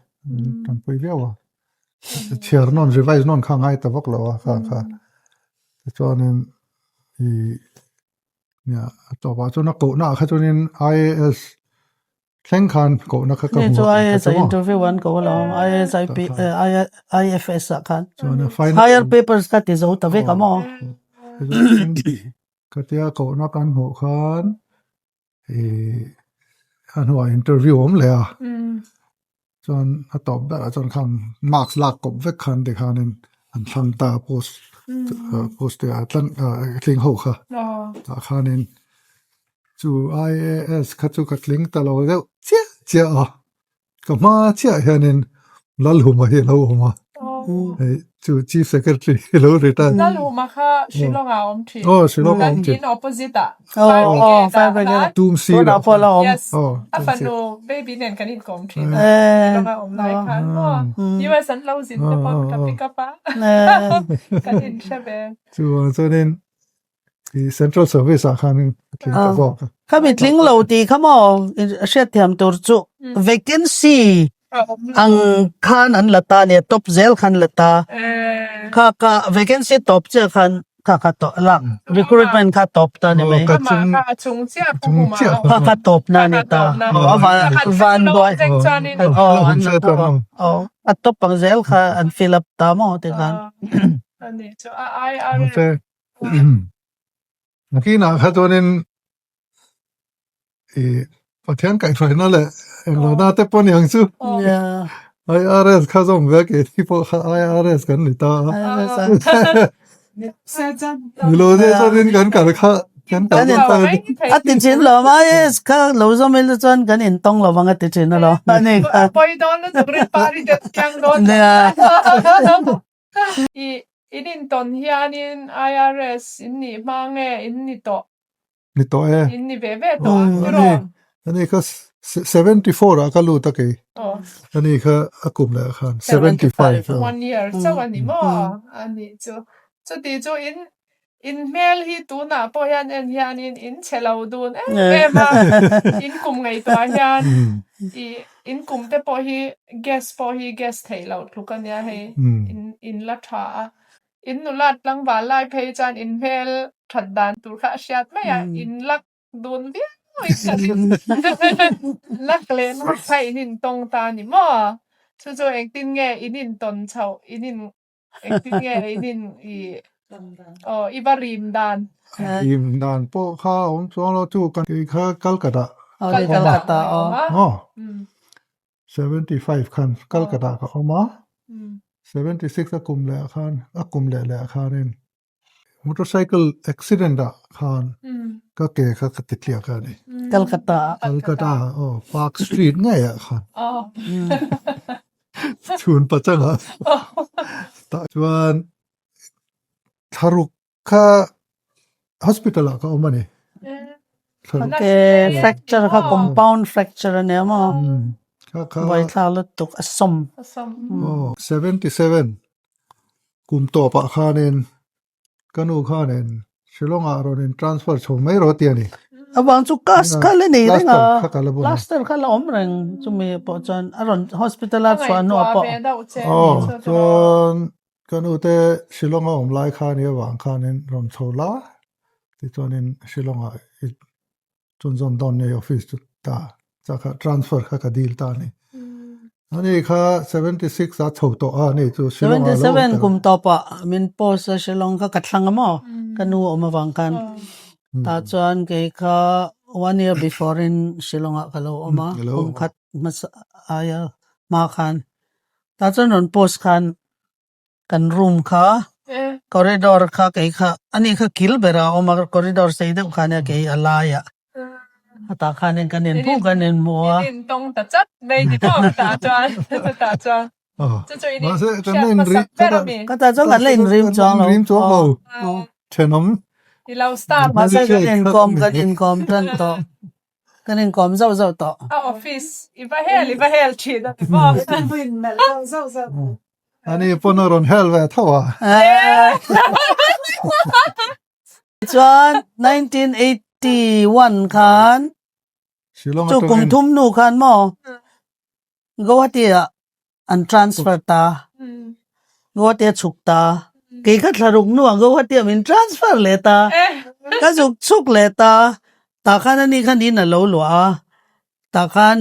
[SPEAKER 6] tanpui viau a chhiar nawn revise nawn kha ngai ta vak lo a kha kha tichuanin i nia a tawpah chuan a kohna ah kha chuanin IAS Thleng khan kohna kha ka hmu.
[SPEAKER 4] Chu IAS a interview an ko lo. IAS IP IFS ah khan. Higher papers kha ti zo ta vek a maw?
[SPEAKER 6] Ka tia kohna kan hmuh khan i a hnuah interview awm leh a. Chuan a tawp berah chuan khan marks lak kawp vek khan tikhanin an thlang ta post post te ah tling ho kha. Tah khanin Chu IAS kha chu ka tling ta lo deuh chiah chiah a, ka hma chiah hianin Lalhuma hi a lo awm a, hei chu Chief Secretary hi a lo retire.
[SPEAKER 1] Lalhuma kha Shillong ah a awm thin.
[SPEAKER 6] Aw Shillong ah a awm thin.
[SPEAKER 1] Kan in opposite ah Fire Brigade ah.
[SPEAKER 6] Tum sir ah
[SPEAKER 4] pawh a lo awm.
[SPEAKER 1] Yes, a fanu baby nen kan inkawm thin a, Shillong ah a awm lai khan maw US an lo zin te pawh ka pick up a, kan inhre ve.
[SPEAKER 6] Chuvang chuanin I central service ah khan a tling ta zawk a.
[SPEAKER 4] Khami tling lo tih kha maw hriatthiam tur chu vacancy ang khan an la ta nia top zel khan la ta kha ka vacancy top chiah khan kha kha to lak recruitment kha top ta ni mai
[SPEAKER 1] a chung chiah
[SPEAKER 4] kha kha top na ni ta a van buai a top ang zel kha an fill up ta maw ti khan
[SPEAKER 1] ani chu a IR
[SPEAKER 6] Nakinah kha chuanin i Pathian kaihhruaina leh englohna te pawh ni ang chu. IRS kha zawm ve kei thi pawh kha IRS kan ni ta a. Milo te chuanin kan kal kha kan kal ta.
[SPEAKER 4] A ti thin lo IAS kha lo zawm ila chuan kan intawng lo vang a ti thin alawm.
[SPEAKER 1] Pawi dawn lutuk rin pari te chiang dawn. I in intawn hianin IRS in nih hma nge in ni tawh?
[SPEAKER 6] Ni tawh e.
[SPEAKER 1] In ni ve ve tawh a, tiraw?
[SPEAKER 6] Ani kha 74 ah ka lut a kei. Ani kha a kum leh ah khan 75.
[SPEAKER 1] One year chauh a ni maw? A nih chu. Chuti chu in In hmel hi tunah pawh hian en hianin in chhe lo dun em em a, in kum ngaihtuah hian i in kum te pawh hi gas pawh hi gas theih loh tluk a nia hei in in la tha a, in nulat tlangval lai phei chuan in hmel that dan tur kha a hriat mai a, in lak dun viau in ka ring lak leh lak kha in intawng ta a ni maw? Chu chu engtin nge in intawn chhoh in in Engtin nge in in i aw i va rim dan.
[SPEAKER 6] Rim dan pawh kha a awm chuang lo chu kan kei kha Calcutta
[SPEAKER 4] ka awm a. Calcutta
[SPEAKER 6] aw. 75 khan Calcutta ka awm a. 76 a kum leh ah khan a kum leh leh ah khanin Motorcycle accident ah khan ka ke kha ka ti tliak a ni.
[SPEAKER 4] Calcutta ah.
[SPEAKER 6] Calcutta ah aw Park Street ngei ah khan. Chhun pachang ah. Tah chuan thlaruk kha hospital ah ka awm a ni.
[SPEAKER 4] Ke fracture kha compound fracture a nia maw? Buaithlak lutuk a sawm.
[SPEAKER 6] Aw 77 Kum tawpah khanin ka nu khanin Shillong ah rawn in transfer chho mai rawh ti a ni.
[SPEAKER 4] Avang chu cast kha la nei reng a, plaster kha la awm reng chumi pawh chuan a rawn hospital a chhuah hnuah pawh.
[SPEAKER 6] Aw chuan ka nu te Shillong a awm lai khan i avang khanin rawn chho la tichuanin Shillong ah i Chunzawn dawn nei office chu ta cha kha transfer kha ka dil ta a ni. Ani kha 76 a chho tawh a ani chu Shillong ah lo awm
[SPEAKER 4] 77 kum tawpah min post a Shillong kha ka thlang a maw ka nu awm avang khan tah chuan kei kha one year before in Shillong ah ka lo awm a kum khat hmasa aia hma khan tah chuan rawn post khan Kan room kha corridor kha kei kha ani kha kil ber a awm a corridor sei deuh kha ania kei a lai ah. Tah khanin kan inhmu kan inhmu a.
[SPEAKER 1] In intawng ta chat mai ni maw tah chuan chutah chuan chu chu in inhriat hmasak ber a mi.
[SPEAKER 4] Ka tah chuan kan la inrim chuang lo.
[SPEAKER 6] Inrim chuang lo. Thenawm.
[SPEAKER 1] I lo start.
[SPEAKER 4] Mahse kan inkawm kan inkawm tan tawh. Kan inkawm zauh zauh tawh.
[SPEAKER 1] A office i va hel i va hel thin a ni maw.
[SPEAKER 6] Ani pawn a rawn hel ve tho a.
[SPEAKER 4] Chuan 1981 khan chu kum thum hnu khan maw Guwahati ah an transfer ta Guwahati a chhuk ta kei kha thla ruk hnuah Guwahati ah min transfer leh ta ka zuk chhuk leh ta tah khan ani khan in a lo luah a tah khan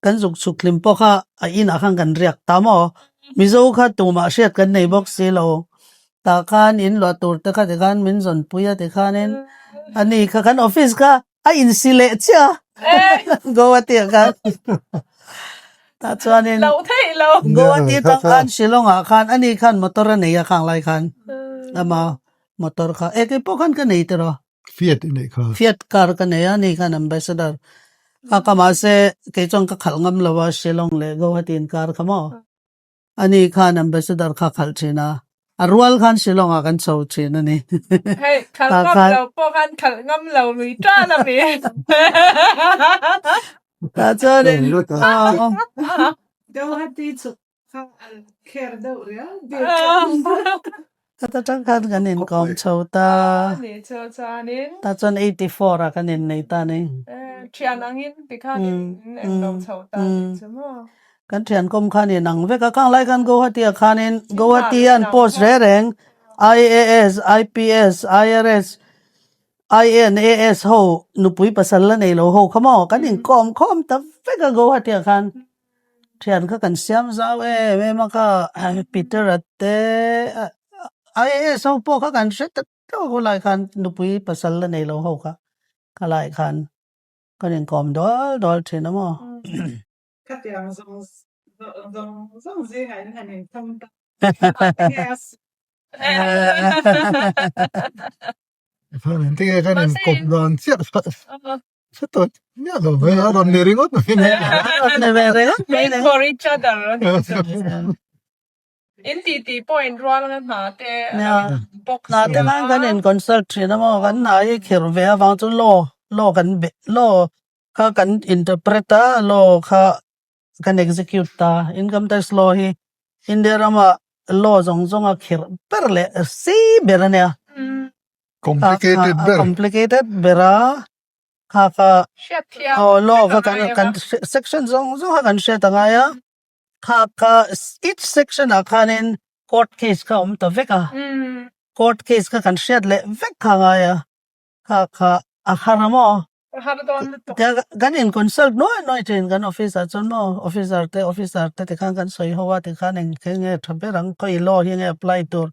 [SPEAKER 4] Kan zuk chhuk hlim pawh kha a inah khan kan riak ta maw? Mizo kha tumah hriat kan nei bawk si lo. Tah khan in luah tur te kha tikhan min zawn pui a tikhanin ani kha kan office kha a insi leh chiah a Guwahati ah khan. Tah chuanin Guwahati atang khan Shillong ah khan ani khan motor a nei a khang lai khan ama motor kha e keipawh khan ka nei tiraw.
[SPEAKER 6] Fiat i neih kha.
[SPEAKER 4] Fiat car ka nei a, ni khan Ambassador kha ka mahse kei chuan ka khalh ngam lo a Shillong leh Guwahati inkar kha maw. Ani khan Ambassador kha khalh thin a, a rual khan Shillong ah kan chho thin a ni.
[SPEAKER 1] Hei, khalh ngam lo pawh khan khalh ngam lo lui tan a mi.
[SPEAKER 4] Tah chuanin
[SPEAKER 2] Guwahati chhuk Kha an kher deuh riau
[SPEAKER 4] Khat atang khan kan inkawm chho ta.
[SPEAKER 1] Ni chu chuanin.
[SPEAKER 4] Tah chuan 84 ah kan innei ta ni.
[SPEAKER 1] Thian angin tikhan in englo chho ta ni chu maw.
[SPEAKER 4] Kan thian kawm khan in ang vek a, khang lai khan Guwahati ah khanin Guwahati a an post reng reng IAS, IPS, IRS, INAS ho nupui pasal la nei lo ho kha maw kan inkawm khawm ta vek a Guwahati ah khan. Thian kha kan siam zau em em a kha Peter a te IAS ho pawh kha kan hre tak tak a khawlai khan nupui pasal la nei lo ho kha khalai khan kan inkawm dual dual thin a maw.
[SPEAKER 2] Khatiang zawng zawng zawng zingah in han inthawm ta
[SPEAKER 6] Tinge kan inkawp dan chiah kha. Hre tawh miah lo mai a rawn ni ringawt mai ni.
[SPEAKER 4] Rawn ni ve ringawt mai ni.
[SPEAKER 1] For each other a ni chu. In tih tih pawh in rual anga hna te bawk
[SPEAKER 4] Hna te khan kan in consult thin a maw kan hna hi khirh ve avang chu law law kan be law kha kan interpret a law kha kan execute ta income tax law hi India rama law zawng zawnga khirh ber leh sei ber a nia.
[SPEAKER 6] Complicated ber.
[SPEAKER 4] Complicated ber a kha kha aw law kha kan kan section zawng zawng kha kan hriat a ngai a kha kha each section ah khanin court case kha a awm ta vek a court case kha kan hriat leh vek kha a ngai a kha kha a har a maw kan in consult nuai nuai thin kan office ah chuan maw officer te officer te tikhan kan sawi ho a tikhan eng nge tha ber ang khawi law hi nge apply tur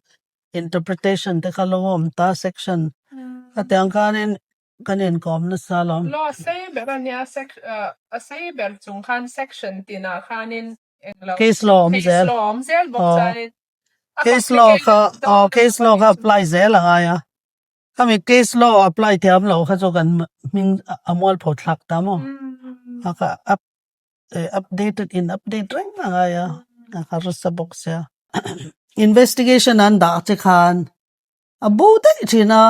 [SPEAKER 4] Interpretation te kha lo awm ta section khatiang khanin kan inkawm nasa alawm.
[SPEAKER 1] Law a sei ber a nia a sei ber chung khan section tinah khanin englo
[SPEAKER 4] Case law awm zel.
[SPEAKER 1] Case law awm zel bawk chuanin a
[SPEAKER 4] Case law kha
[SPEAKER 1] complicated
[SPEAKER 4] aw case law kha apply zel a ngai a khami case law apply thiam lo kha chu kan hming a mualpho thlak ta maw a kha a updated in update reng a ngai a a harsa bawk sia investigation an dah che khan a bo daih thin a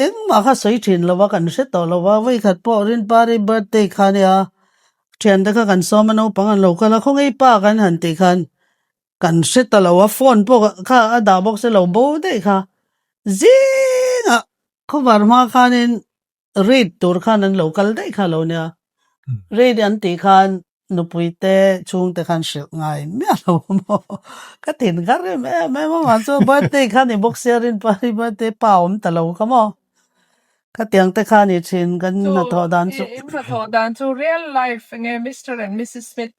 [SPEAKER 4] engmah kha sawi thin lo a kan hre tawh lo a vawikhat pawh Rinpari birthday kha ania thiante kha kan sawm a naupang an lo kal a khawngaih pa kan han tih khan kan hre ta lo a phone pawh kha a dah bawk se lo bo daih kha zingah khawvar hma khanin Raid tur khan an lo kal daih kha lo nia. Raid an tih khan nupui te chhungte khan hrilh ngai miah lo maw. Ka thin kha rem em em a mah chu birthday kha ni bawk sia Rinpari birthday pa awm ta lo kha maw. Khatiang te kha ni thin kan hnathawh dan chu.
[SPEAKER 1] Chu hnathawh dan chu real life enge Mister and Missus Smith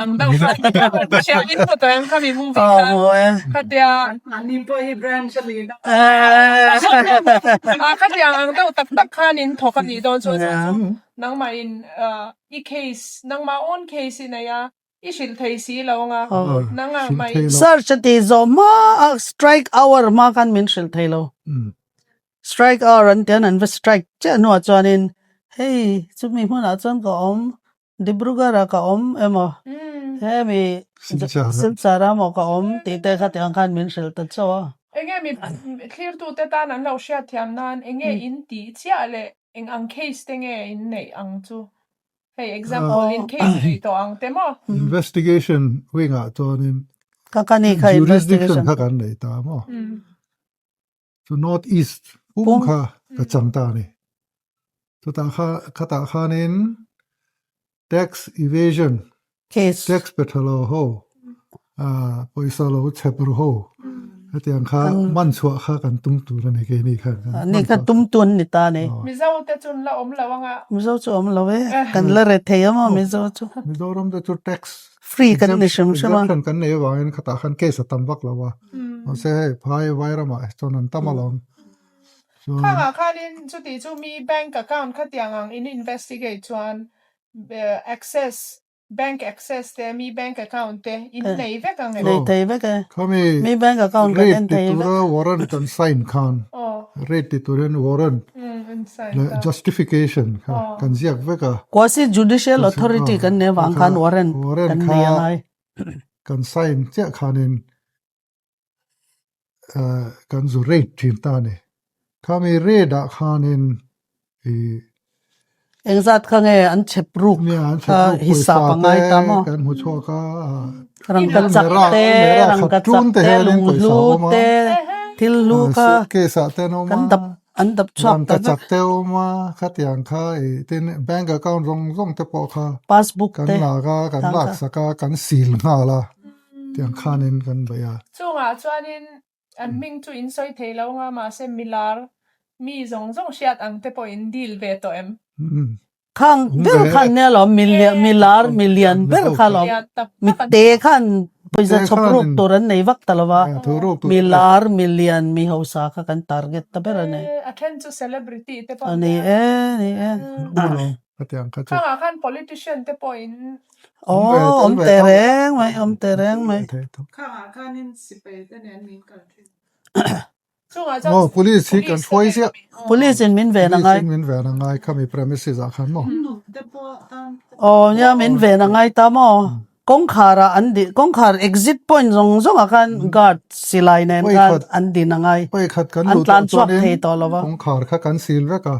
[SPEAKER 1] Ang deuh kha thiam in hmu tawh em khami movie kha khatia
[SPEAKER 2] Mahni pawh hi branch a ni na.
[SPEAKER 1] A khatiang ang deuh tak tak khan in thawk a nih dawn chuan chu nangmah in i case nangmah own case i nei a i hrilh thei si lo anga nangah mah in
[SPEAKER 4] Search a tih zawh hma a strike hour hma khan min hrilh thei lo. Strike hour an tian an va strike chiah hnuah chuanin. Hei chumi hmunah chuan ka awm, Dibrugarh ah ka awm emaw, hemi Silchar ah maw ka awm tih te kha tiang khan min hrilh ta chauh a.
[SPEAKER 1] Enge mi thlirtute tan an lo hriatthiam nan enge in tih chiah leh eng ang case te nge in neih ang chu? Hei example in case neih tawh ang te maw?
[SPEAKER 6] Investigation wing ah chuanin
[SPEAKER 4] Ka ka ni kha
[SPEAKER 6] jurisdiction kha kan nei ta maw? Chu North East pum kha ka chang ta a ni. Chutah kha khatah khanin tax evasion,
[SPEAKER 4] Case.
[SPEAKER 6] tax pe tha lo ho, ah pawisa lo chhep ru ho hetiang kha man chhuah kha kan tum tur a ni keini khan.
[SPEAKER 4] Ani kha tum tu an ni ta a ni.
[SPEAKER 1] Mizo te chu an la awm lo anga.
[SPEAKER 4] Mizo chu awm lo e, kan la re thei a maw Mizo chu.
[SPEAKER 6] Mizoram te chu tax
[SPEAKER 4] Free kan ni hrim hrim a.
[SPEAKER 6] Exemption kan nei avangin khatah khan case a tam vak lo a. Mahse hei phai vairamah chuan an tam alawm. Chuan.
[SPEAKER 1] Khangah khanin chuti chu mi bank account khatiang ang in investigate chuan access bank access te mi bank account te in nei vek ang em?
[SPEAKER 4] Nei thei vek e.
[SPEAKER 6] Khami
[SPEAKER 4] Mi bank account kan
[SPEAKER 6] rate
[SPEAKER 4] en
[SPEAKER 6] ti
[SPEAKER 4] thei vek.
[SPEAKER 6] tura warrant kan sign khan rate ti turin warrant leh justification kha kan ziak vek a.
[SPEAKER 4] Quasi judicial authority kan nei avang khan warrant kan nei a ngai.
[SPEAKER 6] Kan sign chiah khanin kan zu rate thin ta a ni. Khami rate ah khanin i
[SPEAKER 4] Engzat kha nge an chhep ruk kha hisap a ngai ta maw?
[SPEAKER 6] Kan hmu chhuak a.
[SPEAKER 4] Rangkachak te, rangkachak te, lunghlu te, thil hlu kha kan dap an dap chhuak ta vek.
[SPEAKER 6] Rangkachak te awm a, khatiang kha i tin bank account zawng zawng te pawh kha
[SPEAKER 4] passbook
[SPEAKER 6] kan
[SPEAKER 4] te
[SPEAKER 6] lak a, kan lak sak a, kan seal nghal a, tiang khanin kan beih a.
[SPEAKER 1] Chungah chuanin An hming chu in sawi thei lo anga mahse milar mi zawng zawng hriat ang te pawh in deal ve tawh em?
[SPEAKER 4] Khang ber khan nia lawm milar milian ber kha lawm mite khan pawisa chhawp ruk tur an nei vak ta lo va milar milian mi hausa kha kan target ta ber a ni.
[SPEAKER 1] A then chu celebrity te pawh
[SPEAKER 4] a ni e ni e.
[SPEAKER 1] Khangah khan politician te pawh in
[SPEAKER 4] Aw awm teh reng mai awm teh reng mai.
[SPEAKER 2] Khangah khanin sipai te nen min kal thin.
[SPEAKER 1] Chungah chuan
[SPEAKER 6] Aw police hi kan hruai ziah.
[SPEAKER 4] Police in min ven a ngai.
[SPEAKER 6] Police in min ven a ngai khami premises ah khan maw.
[SPEAKER 4] Aw nia min ven a ngai ta maw. Kawngkhar ah an din kawngkhar exit point zawng zawng ah khan guard silai nen khan an din a ngai. An tlan chhuak thei tawh lo va.
[SPEAKER 6] Kawngkhar kha kan sil vek a.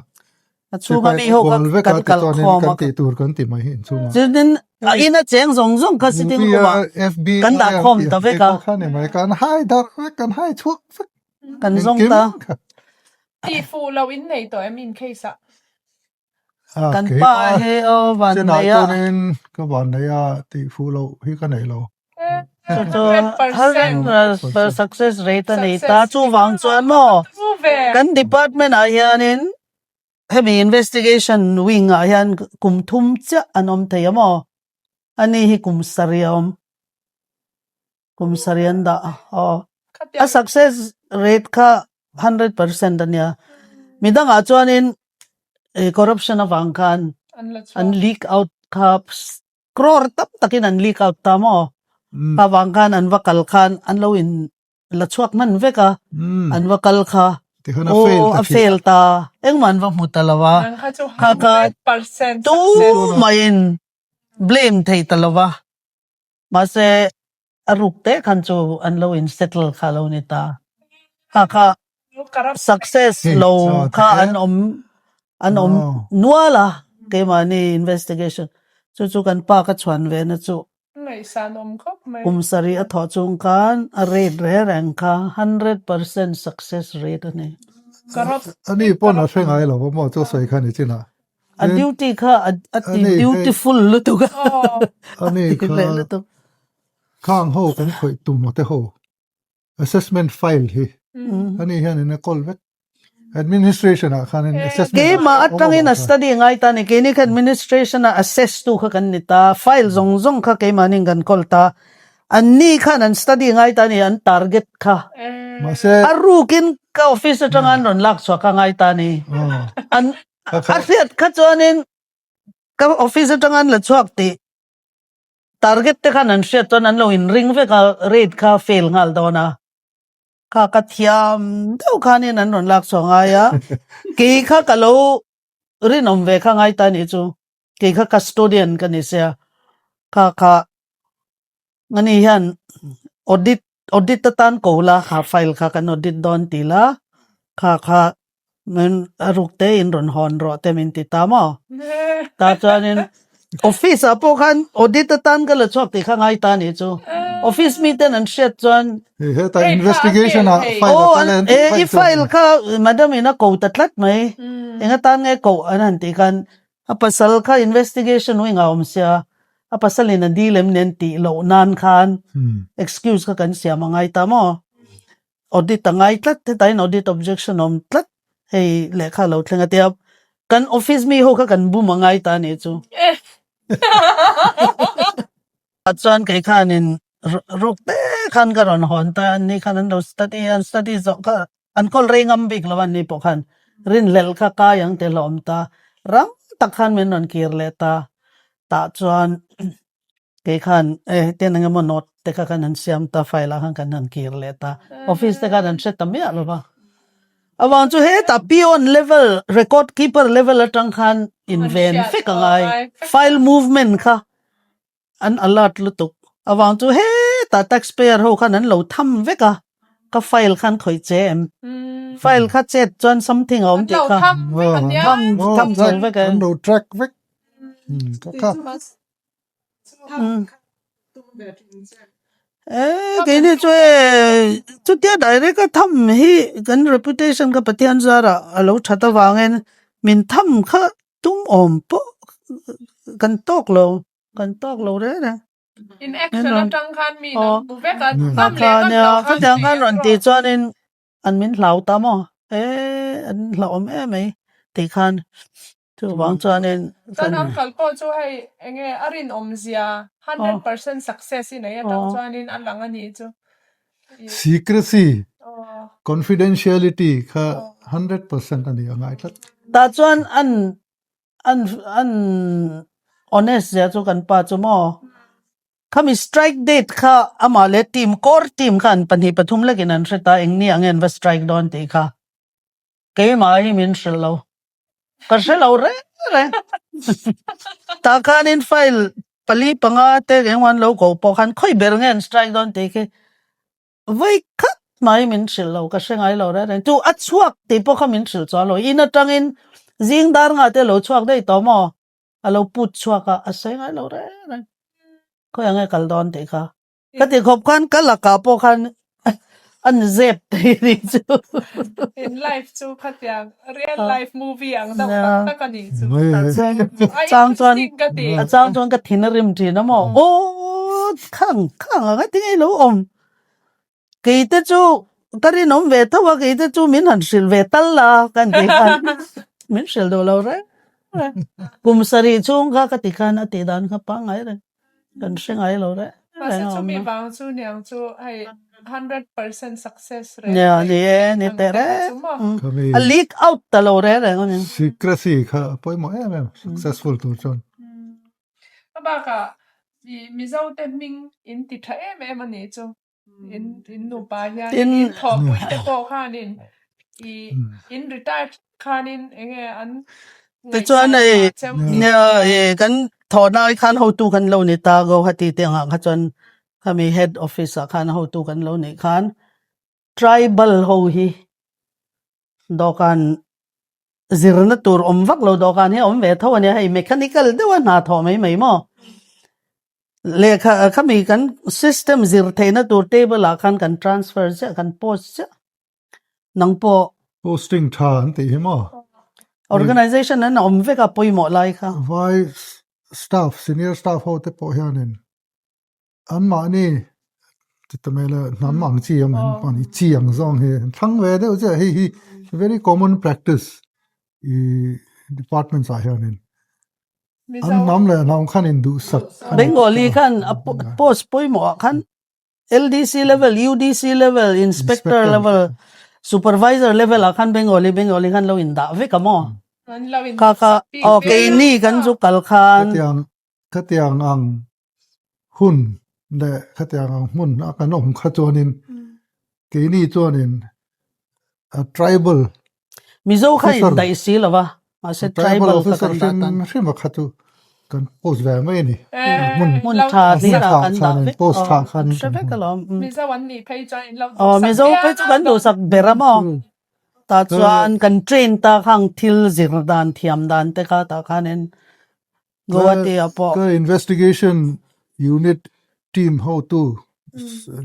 [SPEAKER 4] A chhunga mi ho kha kan kal khawm a.
[SPEAKER 6] Kan tih tur kan ti mai hi inchhungah.
[SPEAKER 4] Chutin a in a cheng zawng zawng kha sitting room ah kan dah khawm ta vek a.
[SPEAKER 6] Kha ni mai kan hai darh vek kan hai chhuak vek.
[SPEAKER 4] Kan zawng ta.
[SPEAKER 1] Tih fuh loh in nei tawh em in case ah.
[SPEAKER 4] Kan pa hi aw van nei a.
[SPEAKER 6] Chenah chuanin ka van nei a tih fuh loh hi ka nei lo.
[SPEAKER 4] Chu chu 100 success rate a nei ta chuvang chuan maw kan department ah hianin hemi investigation wing ah hian kum thum chiah an awm thei a maw ani hi kum sarih a awm kum sarih an dah a aw a success rate kha 100% a nia midangah chuanin corruption avang khan an leak out kha Crore tam takin an leak out ta maw? Kha vang khan an va kal khan an lo in la chhuak hman vek a, an va kal kha aw a fail ta, engmah an va hmu ta lo a, kha kha tumah in blame thei ta lo va, mahse a ruk te khan chu an lo in settle kha lo ni ta, kha kha success lo kha an awm an awm nual a keimahni investigation chu chu kan pa ka chhuan ve na chu kum sarih a thawh chung khan a rate reng reng kha 100% success rate a ni.
[SPEAKER 6] Ani pawn a hre ngai lo maw chu sawi kha ni chin ah.
[SPEAKER 4] A duty kha a ti dutiful lutuk a.
[SPEAKER 6] Ani kha khang ho kan khawih tum te ho. Assessment file hi ani hian in a kawl vek. Administration ah khan in assessment
[SPEAKER 4] Keimah atangin a study ngai ta ni keini kha administration ah assess tu kha kan ni ta file zawng zawng kha keimah nin kan kawl ta anni khan an study ngai ta ni an target kha
[SPEAKER 6] Mahse
[SPEAKER 4] a rukin ka office atanga an rawn lak chhuah kha ngai ta ni an a hriat kha chuanin ka office atanga an la chhuak tih Target te khan an hriat chuan an lo inring vek a, rate kha fail nghal dawn a. Kha ka thiam deuh khanin an rawn lak chhuah ngai a, kei kha ka lo. rinawm ve kha ngai ta nih chu kei kha custodian ka ni sia kha kha ani hian audit audit atan ko la kha file kha kan audit dawn ti la kha kha min a ruk te in rawn hawn rawh te min ti ta maw tah chuanin office ah pawh khan audit atan ka la chhuak tih kha ngai ta nih chu office mi ten an hriat chuan
[SPEAKER 6] Hei heta investigation ah file a kal en
[SPEAKER 4] e i file kha madam in a ko ta tlat mai eng atan nge koh an han tih khan a pasal kha investigation wing ah a awm sia a pasal in a dil em nen tih loh nan khan excuse kha kan siam a ngai ta maw Audit a ngai tlat, heta in audit objection a awm tlat, hei lehkha a lo thleng a tia, kan office mi ho kha kan bum a ngai ta a nih chu. Chuan kei khanin ruk te khan ka rawn hawn ta, an ni khan an lo study a, an study zawh kha an kawl rei ngam bik lo a, an ni pawh khan rinhlelh kha kai ang tih hlawm ta, rang tak khan min rawn kir leh ta, tah chuan Kei khan e hetiang eng emaw note te kha kan han siam ta file ah khan kan han kir leh ta office te khan an hre ta miah lo va avang chu hetah peon level record keeper level atang khan inven vek a ngai file movement kha an alert lutuk avang chu hetah tax payer ho khan an lo tham vek a ka file khan khawih che em file kha chet chuan something a awm tih kha tham tham chho vek
[SPEAKER 6] an lo track vek ka
[SPEAKER 4] Eh, keini chu e chutia direct a tham hi kan reputation kha Pathian zarah a lo that avangin min tham kha tum awm pawh kan tawk lo, kan tawk lo reng reng.
[SPEAKER 1] In action atang khan mi in an hmu vek a, ngam leh ngam lo khan
[SPEAKER 4] Khatiang khan rawn tih chuanin an min hlau ta maw? Eh, an hlauhawm em mai tih khan Chuvang chuanin
[SPEAKER 1] Chuan uncle pawh chu hei enge a rinawmzia 100% success i nei atang chuanin a lang a nih chu.
[SPEAKER 6] Secrecy, confidentiality kha 100% a ni a ngai tlat.
[SPEAKER 4] Tah chuan an an an honest zia chu kan pa chu maw khami strike date kha amah leh team core team kha an pahnih pathum lekin an hre ta eng ni ang nge an va strike dawn tih kha keimah hi min hrilh lo. Ka hre lo reng reng. Tah khanin file pali panga te engemaw an lo koh pawh khan khawi ber nge an strike dawn tih khi vawi khat mai min hrilh lo, ka hre ngai lo reng reng. Chu a chhuak tih pawh kha min hrilh chuan lo. In atangin zing dar nga te a lo chhuak daih tawh maw? A lo put chhuak a, a sawi ngai lo reng reng. Khawi ang nge kal dawn tih kha. Ka ti khawp khan ka lakah pawh khan an zep thei a nih chu.
[SPEAKER 1] In life chu khatiang real life movie ang deuh tak tak a nih chu.
[SPEAKER 4] A chang chuan a chang chuan ka thin a rim thin a maw. Aw khang khang ang a tinge i lo awm. Kei te chu ka rinawm ve tho a kei te chu min han hrilh ve tal la ka han ti khan min hrilh duh lo reng reng. Kum sarih chhung kha ka ti khan a tih dan kha pangngai reng. Kan hre ngai lo reng
[SPEAKER 1] Mahse chumi vang chu niang chu hei 100% success reng
[SPEAKER 4] Nia ni e ni teh reng a leak out ta lo reng reng a ni.
[SPEAKER 6] Secrecy kha a pawimawh em em successful tur chuan.
[SPEAKER 1] A bakah i Mizo te hming in ti tha em em a nih chu. In in nupa hian in thawhpui te pawh khanin i in retired khanin enge an
[SPEAKER 4] Tichuan hei nia i kan thawhna ai khan hotu kan lo ni ta Guwahati te angah kha chuan khami head office ah khan hotu kan lo nih khan tribal ho hi dawhkan zirna tur awm vak lo dawhkan hi a awm ve tho a nia hei mechanical deuha hna thawh mai mai maw lehkha khami kan system zir theihna tur table ah khan kan transfer chiah kan post chiah nang pawh
[SPEAKER 6] posting tha an tih hi maw
[SPEAKER 4] organization an awm vek a pawimawh lai kha
[SPEAKER 6] vai staff senior staff ho te pawh hianin Anmahni ti ta mai la hnam ang chi ang an chi ang zawng hi an thlang ve deuh chiah hei hi very common practice i departments ah hianin an hnam leh hnam khan in duhsak
[SPEAKER 4] Bengali khan a post pawimawh ah khan LDC level UDC level inspector level supervisor level ah khan Bengali Bengali khan lo in dah vek a maw kha kha aw keini kan chu kal khan
[SPEAKER 6] Khatiang ang hun leh khatiang ang hmun a kan awm kha chuanin keini chuanin a tribal
[SPEAKER 4] Mizo kha in daih si lo va. Mahse
[SPEAKER 6] Tribal
[SPEAKER 4] tribal kha
[SPEAKER 6] officer
[SPEAKER 4] kan dah
[SPEAKER 6] hrim
[SPEAKER 4] tan.
[SPEAKER 6] hrim a kha chu kan post ve mai a ni. Hmun
[SPEAKER 4] Hmun tha
[SPEAKER 6] hmun
[SPEAKER 4] hlir ah
[SPEAKER 6] tha
[SPEAKER 4] kan dah
[SPEAKER 6] khanin
[SPEAKER 4] vek.
[SPEAKER 6] post
[SPEAKER 4] Aw
[SPEAKER 6] tha
[SPEAKER 4] kan
[SPEAKER 6] khanin
[SPEAKER 4] hre
[SPEAKER 6] kan
[SPEAKER 4] vek alawm.
[SPEAKER 1] Mizo an nih phei chuan in lo
[SPEAKER 4] Aw
[SPEAKER 1] duhsak
[SPEAKER 4] Mizo phei chu kan
[SPEAKER 1] viau.
[SPEAKER 4] duhsak ber a maw? Tah chuan kan train ta khang thil zir dan thiam dan te kha tah khanin Guwahati ah pawh.
[SPEAKER 6] Ka investigation unit team hotu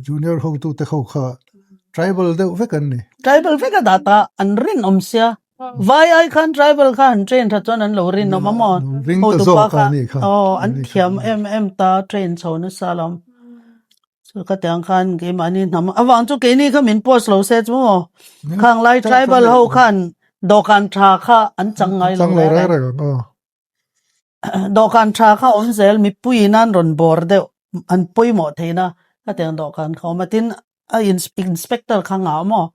[SPEAKER 6] junior hotu te ho kha tribal deuh vek an ni.
[SPEAKER 4] Tribal vek a dah ta an rinawm sia. Vai ai khan tribal kha han train tha chuan an lo rinawm a maw?
[SPEAKER 6] Ring ta
[SPEAKER 4] Hotupa
[SPEAKER 6] zawk
[SPEAKER 4] kha
[SPEAKER 6] a ni kha.
[SPEAKER 4] aw an thiam em em ta train chho nasa alawm. Chu ka tiang khan keimahni hnam avang chu keini kha min post lo se chu maw? Khang lai tribal ho khan dawhkan tha kha an chang ngai lo
[SPEAKER 6] Chang lo
[SPEAKER 4] reng
[SPEAKER 6] reng
[SPEAKER 4] reng.
[SPEAKER 6] reng aw.
[SPEAKER 4] Dawhkan tha kha awm zel mipui in an rawn bawr deuh an pawimawh theihna ka tiang dawhkan kha awm a tin a inspector kha ngah maw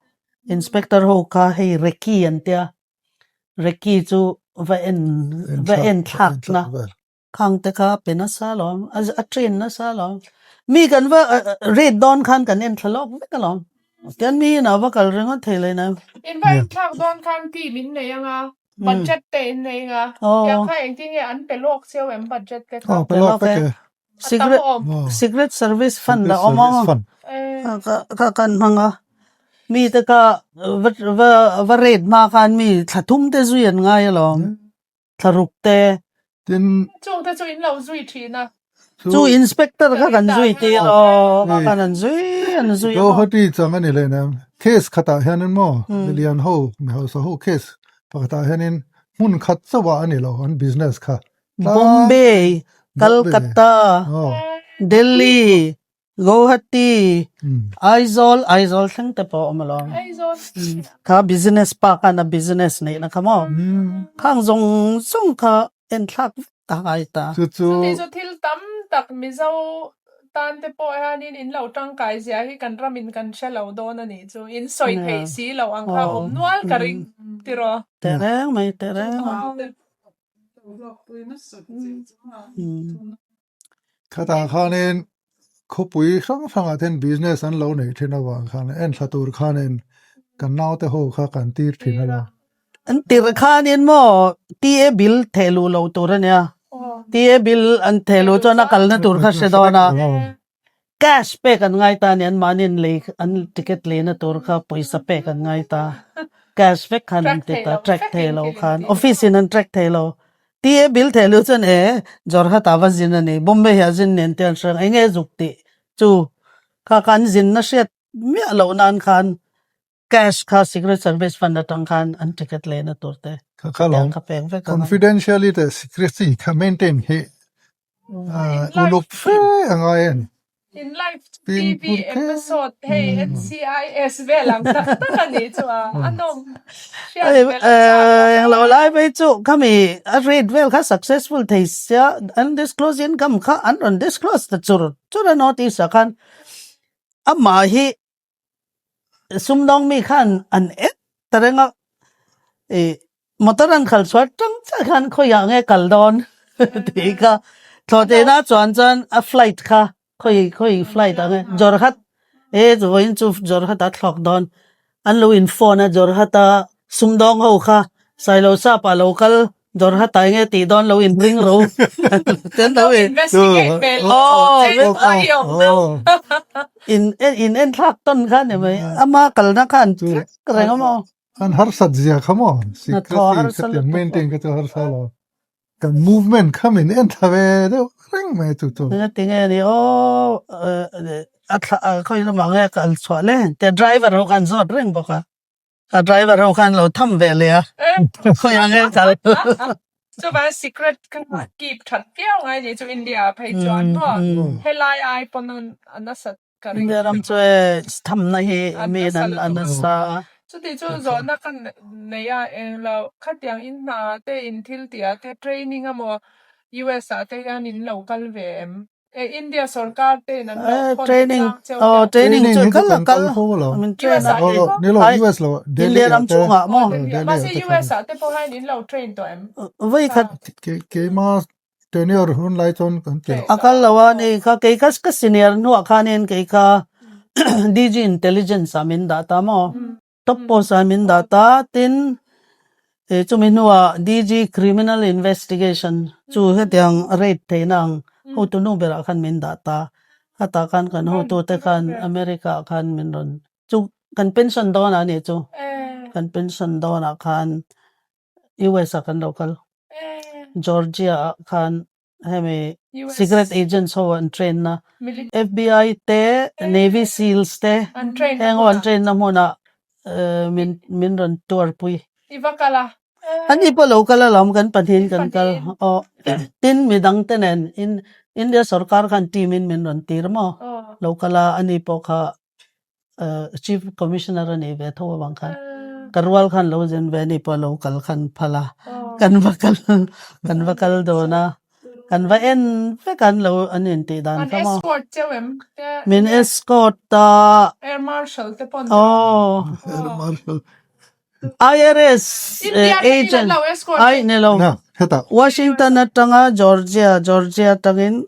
[SPEAKER 4] inspector ho kha hei recce an tia recce chu va en va en thlak na khang te kha a pe nasa alawm a train nasa alawm mi kan va rate dawn khan kan en thla lawk vek alawm tian mi inah va kal ringawt thei lo ina.
[SPEAKER 1] In va en thlak dawn khan team in nei anga Budget te in nei nga. Tiang kha engtin nge an pe lawk cheu em budget te kha?
[SPEAKER 6] Aw pe lawk vek e.
[SPEAKER 4] Secret Secret Service Fund a awm a. Kha kan hmang a. Mi te kha va va va rate hma khan mi thla thum te zui an ngai alawm. Thla ruk te.
[SPEAKER 6] Tin.
[SPEAKER 1] Chung te chu in lo zui thin a.
[SPEAKER 4] Chu inspector kha kan zui tir aw kha khan an zui an zui a maw.
[SPEAKER 6] Guwahati chang a ni leh nen case khatah hianin maw milian ho mi hausa ho case pakhatah hianin hmun khat chauh ah a ni lo an business kha
[SPEAKER 4] Bombay, Calcutta, Delhi, Guwahati, Aizawl, Aizawl thleng te pawh a awm alawm. Kha business pa khan a business neihna kha maw khang zawng zawng kha enthlak vek a ngai ta.
[SPEAKER 6] Chu chu.
[SPEAKER 1] Chumi chu thil tam tak Mizo tan te pawh hianin in lo tangkai zia hi kan ramin kan hre lo dawn a nih chu. In sawi theih si lo ang kha awm nual ka ring tiraw.
[SPEAKER 4] Teh reng mai, teh reng mai.
[SPEAKER 6] Khatah khanin khawpui hrang hrangah ten business an lo neih thin avang khan enthla tur khanin kan naute ho kha kan tir thin a la.
[SPEAKER 4] An tirh khanin maw TA bill theh luh loh tur a nia. TA bill an theh luh chuan a kalna tur kha hre dawn a. Cash pek an ngai ta a ni, anmahniin lei an ticket leina tur kha pawisa pek an ngai ta. Cash vek khan an ti ta, track thei lo khan. Office in an track thei lo. TA bill theh luh chuan e Jorhat ah va zin a ni, Bombay ah zin nen te an hre ang, enge zuk tih chu kha kha an zinna hriat miah loh nan khan Cash kha Secret Service fund atang khan an ticket lehna tur te
[SPEAKER 6] Kha kha lawm.
[SPEAKER 4] kha pek vek a.
[SPEAKER 6] Confidentiality leh secrecy kha maintain hi uluk fe a ngai a ni.
[SPEAKER 1] In live TV episode hei NCIS vel ang tak tak a nih chu a a nawm hriat belh a chak awm.
[SPEAKER 4] Englo lai phei chu khami a rate vel kha successful thei sia an disclose income kha an rawn disclose ta chur chur a North East ah khan amah hi Sumdawng mi khan an en ta reng a, ih motor an khalh chhuah tang chiah khan khawiah nge kal dawn tih kha thlawh theihna chuan chuan a flight kha khawi khawi flight ang e Jorhat e vawiin chu Jorhat a thlawk dawn an lo in phone a Jorhat a sumdawng ho kha Sailo sap ah lo kal Jorhat ah enge tih dawn lo in ring ro ten lo in in in en thlak tawn kha ni mai ama kalna kha an track reng a maw
[SPEAKER 6] an harsat zia kha maw secrecy kha tiang maintain kha chu harsa lo kan movement kha min en thla ve deuh reng mai chu chu
[SPEAKER 4] tinge ni aw a thla khawi lamah nge kal chhuah le te driver ho khan zawt reng bawk a. A driver ho khan lo tham ve leh a, khawiah nge kal?
[SPEAKER 1] Chuvang secret ka keep that viau ngai ni chu India ah phei chuan maw helai ai pawn a nasat ka ring.
[SPEAKER 4] India ram chu e thamna hi mi in an nasa a.
[SPEAKER 1] Chuti chu zawhna ka nei a englo khatiang in hna te in thil tih ah te training amaw US ah te hian in lo kal ve em? India sorkar te in an lo thawn
[SPEAKER 4] Training
[SPEAKER 1] chang cheu
[SPEAKER 4] aw
[SPEAKER 1] deuh.
[SPEAKER 4] training
[SPEAKER 6] Training
[SPEAKER 4] chu
[SPEAKER 6] hi chu
[SPEAKER 4] kal a
[SPEAKER 6] kan
[SPEAKER 4] kal
[SPEAKER 6] kal fo lo.
[SPEAKER 4] min train
[SPEAKER 1] US
[SPEAKER 4] a
[SPEAKER 1] ah te pawh?
[SPEAKER 6] Ni lo
[SPEAKER 4] Ai
[SPEAKER 6] US lo Delhi
[SPEAKER 4] India
[SPEAKER 6] ah
[SPEAKER 4] ram
[SPEAKER 6] te
[SPEAKER 4] chhungah maw?
[SPEAKER 6] Delhi ah
[SPEAKER 1] Mahse
[SPEAKER 6] te
[SPEAKER 1] US
[SPEAKER 6] khan.
[SPEAKER 1] ah te pawh hian in lo train tawh em?
[SPEAKER 4] Voi khat
[SPEAKER 6] Keima tenure hun lai chuan kan ti lo.
[SPEAKER 4] A kal lo a ni kha kei kha ka senior hnuah khanin kei kha DG Intelligence ah min dah ta maw? Top post ah min dah ta tin. Chumi hnuah DG Criminal Investigation chu hetiang raid theihna ang hotu nu berah khan min dah ta. Khatah khan kan hotute khan America ah khan min rawn chu kan pension dawnah a nih chu. Kan pension dawnah khan US ah kan lo kal. Georgia ah khan hemi secret agents ho an train na FBI te Navy Seals te heng ho an train na hmunah min min rawn tour pui.
[SPEAKER 1] I va kal a.
[SPEAKER 4] Ani pawh lo kal alawm kan pahnihin kan kal aw tin midang te nen in India sorkar khan team in min rawn tir maw lo kal a ani pawh kha Chief Commissioner a nih ve tho avang khan ka rual khan lo zin ve ni pawh lo kal khan phal a kan va kal kan va kal dawn a kan va en vek an lo an intih dan kha maw min escort a aw IRS agent ai ni lo Washington atanga Georgia Georgia atangin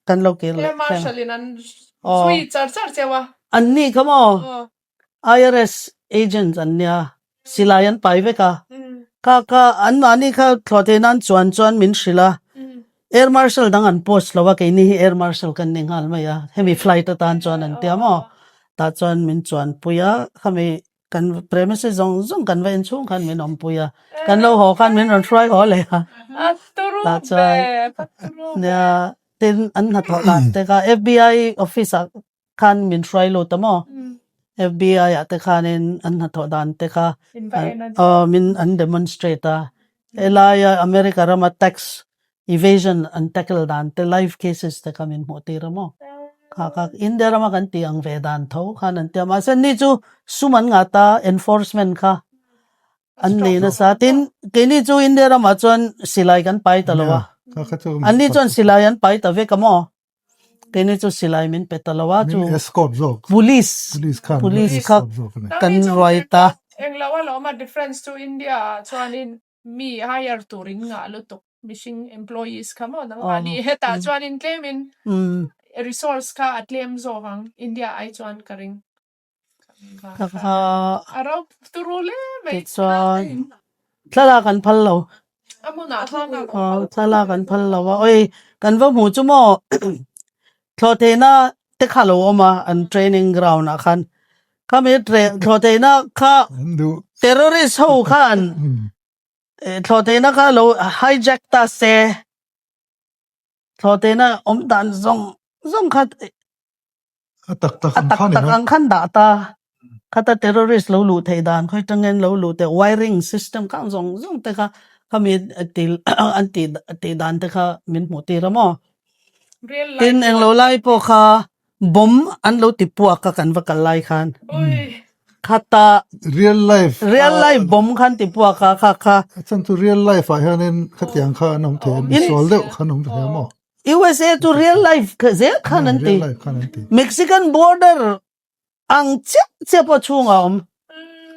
[SPEAKER 4] kan lo kir leh thleng aw an ni kha maw IRS agent an nia silai an pai vek a kha kha an mahni kha thlawh theih nan chuan chuan min hrilh a air marshal dang an post lo a keini hi air marshal kan ni nghal mai a hemi flight atan chuan an tia maw tah chuan min chuanpui a khami Kan premises zawng zawng kan va inchhung khan min awmpui a, kan lo haw khan min rawn hruai haw leh a. Tah chuan nia tin an hnathawh dan te kha FBI office ah khan min hruai lut a maw? FBI ah te khanin an hnathawh dan te kha aw min an demonstrate a, helaia America rama tax Evasion an tackle dan te live cases te kha min hmuh tir a maw? Kha kha India rama kan tih ang ve dan tho khan an ti a, mahse ni chu sum an ngah ta enforcement kha an nei nasa tin keini chu India ramah chuan silai kan pai ta lo a, an ni chuan silai an pai ta vek a maw? Keini chu silai min pe ta lo a chu police police kha kan ruai ta.
[SPEAKER 1] Englo alawm a difference chu India ah chuanin Mi hire tur in ngah lutuk mihring employees kha maw nangmah ni hetah chuan in tlem in resource kha a tlem zawk ang India ai chuan ka ring. A ro turu hle mai.
[SPEAKER 4] Tichuan thlalak an phal lo.
[SPEAKER 1] A hmunah thlalak
[SPEAKER 4] thlalak an phal lo a oi kan va hmuh chu maw thlawhtheihna te kha lo awm a an training ground ah khan Khami thlawhtheihna kha terrorist ho khan thlawhtheihna kha lo hijack ta se thlawhtheihna awm dan zawng zawng kha
[SPEAKER 6] a tak tak
[SPEAKER 4] a tak tak ang khan dah ta khata terrorist lo luh theih dan khawi tangin lo luh te wiring system kha zawng zawng te kha khami til an tih tih dan te kha min hmuh tir a maw tin englo lai pawh kha Bomb an lo ti puak a kan va kal lai khan. Khata
[SPEAKER 6] real life
[SPEAKER 4] real life bomb khan ti puak a kha kha.
[SPEAKER 6] A chan chu real life ah hianin khatiang kha an awm thei a misual deuh khan awm thei a maw.
[SPEAKER 4] USA chu real life zel khan an ti.
[SPEAKER 6] Real life khan an ti.
[SPEAKER 4] Mexican border ang chiah chiah pawh chhungah a awm.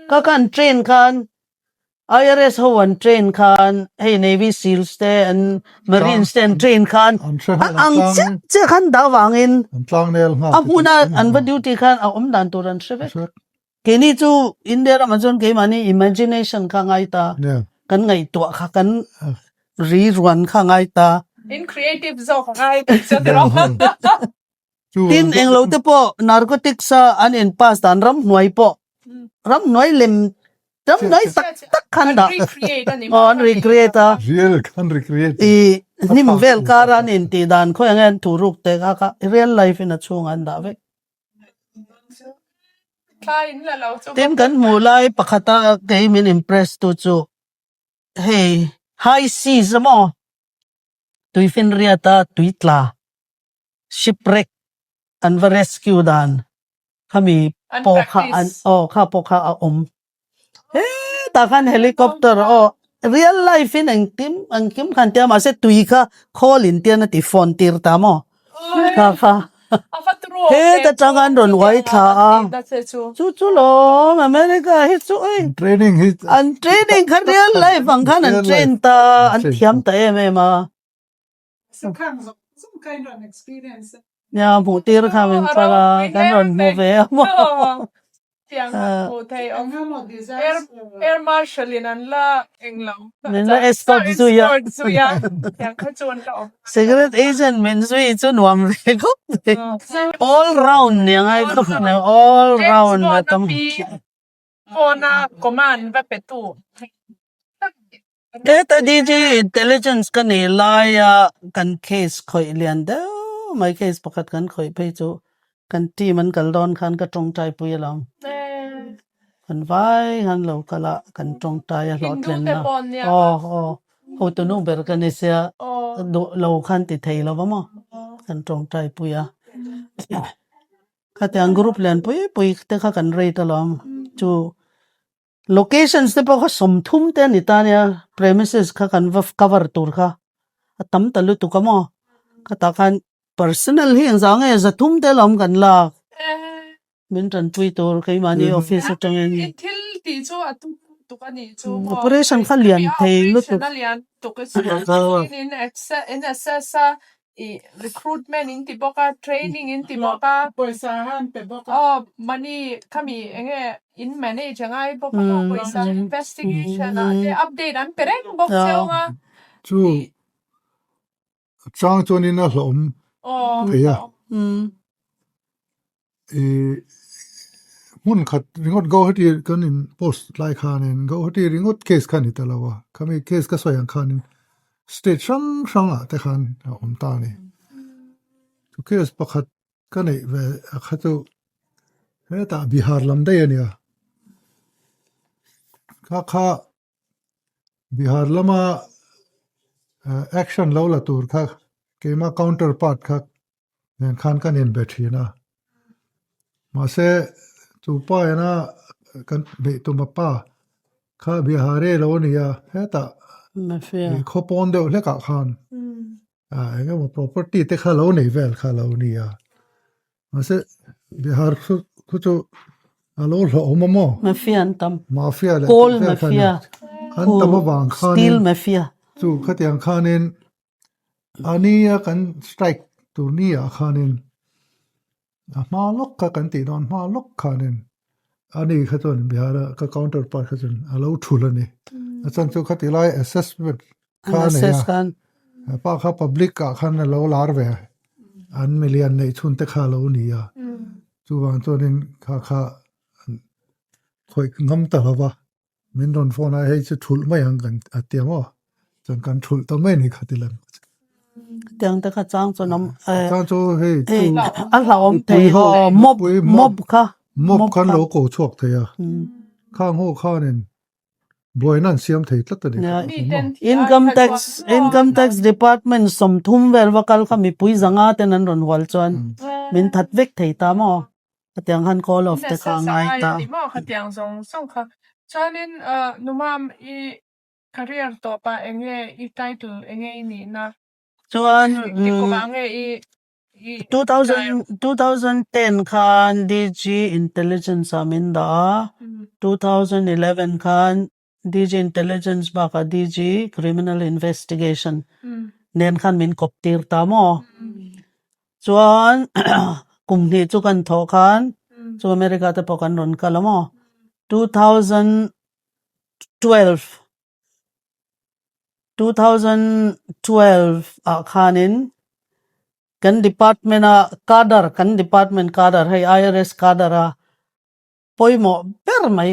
[SPEAKER 4] Kha khan train khan IRS ho an train khan hei Navy Seals te an Marines te an train khan a ang chiah chiah khan dah vangin a hmuna an va duty khan a awm dan tur an hre vek. Keini chu India ramah chuan keimahni imagination kha ngai ta kan ngaihtuah kha kan ri ruan kha ngai ta.
[SPEAKER 1] In creative zawk a ngai tih chu a ni rawh.
[SPEAKER 4] Tin englo te pawh narcotics a an in pass dan ramhnuai pawh ramhnuai lem ramhnuai tak tak khan dah aw an recreate a
[SPEAKER 6] real khan recreate
[SPEAKER 4] i hnim vel kar an in tih dan khawi ang an thu ruk te kha kha real life in a chhung an dah vek tin kan hmuh lai pakhat a kei min impress tu chu hei high seas amaw tuifinriat a tui tla Shipwreck an va rescue dan khami pawh kha an aw kha pawh kha a awm hetah khan helicopter aw real life in engkim engkim khan tia mahse tui kha khawl in tian a ti fawn tir ta maw kha kha heta tang an rawn uai thla a chu chu lawm America hi chu ei
[SPEAKER 6] training hi
[SPEAKER 4] an training kha real life ang khan an train ta an thiam ta em em a. Nia hmuh tir kha min char a, kan rawn hmu ve a maw.
[SPEAKER 1] Tiang han hmuh theih awm. Air Air Marshal in an la englo.
[SPEAKER 4] Min la escort zui a.
[SPEAKER 1] Escort zui a. Tiang kha chu an la awm.
[SPEAKER 4] Secret agent min zui chu nuam ve khawp mai. All round ni angai khawp mai. All round a tam.
[SPEAKER 1] Phone a command va pe tu.
[SPEAKER 4] Heta DG Intelligence ka nih laia kan case khawih lian deuh mai case pakhat kan khawih phei chu kan team an kal dawn khan ka tawngtai pui alawm. Kan vai khan lo kal a kan tawngtai a hlawhtlinna. Aw aw hotu nu ber ka ni sia duh lo khan ti thei lo va maw kan tawngtai pui a. Khatiang group lian pui pui te kha kan rate alawm chu. Locations te pawh kha 30 te a ni ta nia, premises kha kan va cover tur kha a tam ta lutuk a maw? Khatah khan personal hi engzah nge 300 te lawm kan lak min tanpui tur keimahni office atangin.
[SPEAKER 1] I thil tih chu a tum lutuk a nih chu maw?
[SPEAKER 4] Operation kha lian thei lutuk.
[SPEAKER 1] Operation a lian lutuk in in assess a I recruitment in ti bawk a, training in ti bawk a,
[SPEAKER 2] Pawisa han pe bawk a.
[SPEAKER 1] Aw money khami eng nge in manage a ngai bawk a maw pawisa investigation ah te update an pe reng bawk cheu ang a.
[SPEAKER 6] Chu chang chuanin a hlawhawm thei a. I hmun khat ringawt Guwahati kan in post lai khanin Guwahati ringawt case kha a ni ta lo a, khami case ka sawi ang khanin state hrang hrang ah te khan a awm ta a ni. Chu case pakhat ka neih ve a kha chu hetah Bihar lam daih a nia, kha kha Bihar lama action lo la tur kha keima counter part kha nen khan kan inbe thin a. Mahse chu pa ena kan beih tum a pa kha Bihar e lo a ni a, hetah khaw pawn deuh hlekah khan eng emaw property te kha lo nei vel kha lo ni a. Mahse Bihar khu khu chu a lo hlawhawm a maw?
[SPEAKER 4] Mafia an tam.
[SPEAKER 6] Mafia leh
[SPEAKER 4] Coal
[SPEAKER 6] tih vel kha
[SPEAKER 4] mafia.
[SPEAKER 6] An tam avang khanin
[SPEAKER 4] Steel mafia.
[SPEAKER 6] Chu khatiang khanin a nia kan strike tur nia khanin a hma lawk kha kan tih dawn hma lawk khanin a ni kha chuan Bihar a ka counter part kha chuan a lo thul a ni. A chhan chu khati lai assessment kha a nei a, pa kha public ah khan a lo lar ve an milian neih chhun te kha a lo ni a, chuvang chuanin kha kha khawih ngam ta lo va, min rawn phone a hei chu thulh mai ang kan a ti ang aw, chuan kan thulh ta mai a ni kha ti lang.
[SPEAKER 4] Tiang te kha chang chuan awm
[SPEAKER 6] Chang chu hei chu
[SPEAKER 4] a hlauhawm thei aw mob mob kha
[SPEAKER 6] mob khan lo ko chhuak thei a, khang ho khanin Buaina an siam thei tlat a ni.
[SPEAKER 4] Income tax Income tax department 30 vel va kal kha mipui zanga ten an rawn hual chuan min that vek thei ta maw? Khatiang khan call off te kha a ngai ta.
[SPEAKER 1] Ni maw khatiang zawng zawng kha. Chuanin Numam i career tawpah enge i title enge i nihna?
[SPEAKER 4] Chuan
[SPEAKER 1] Engtikawmah nge i
[SPEAKER 4] 2010 khan DG Intelligence ah min dah a, 2011 khan DG Intelligence bakah DG Criminal Investigation nen khan min kawp tir ta maw. Chuan kum hnih chu kan thawh khan chu America te pawh kan rawn kal a maw. 2012 2012 ah khanin kan department a cadre kan department cadre hei IRS cadre a pawimawh ber mai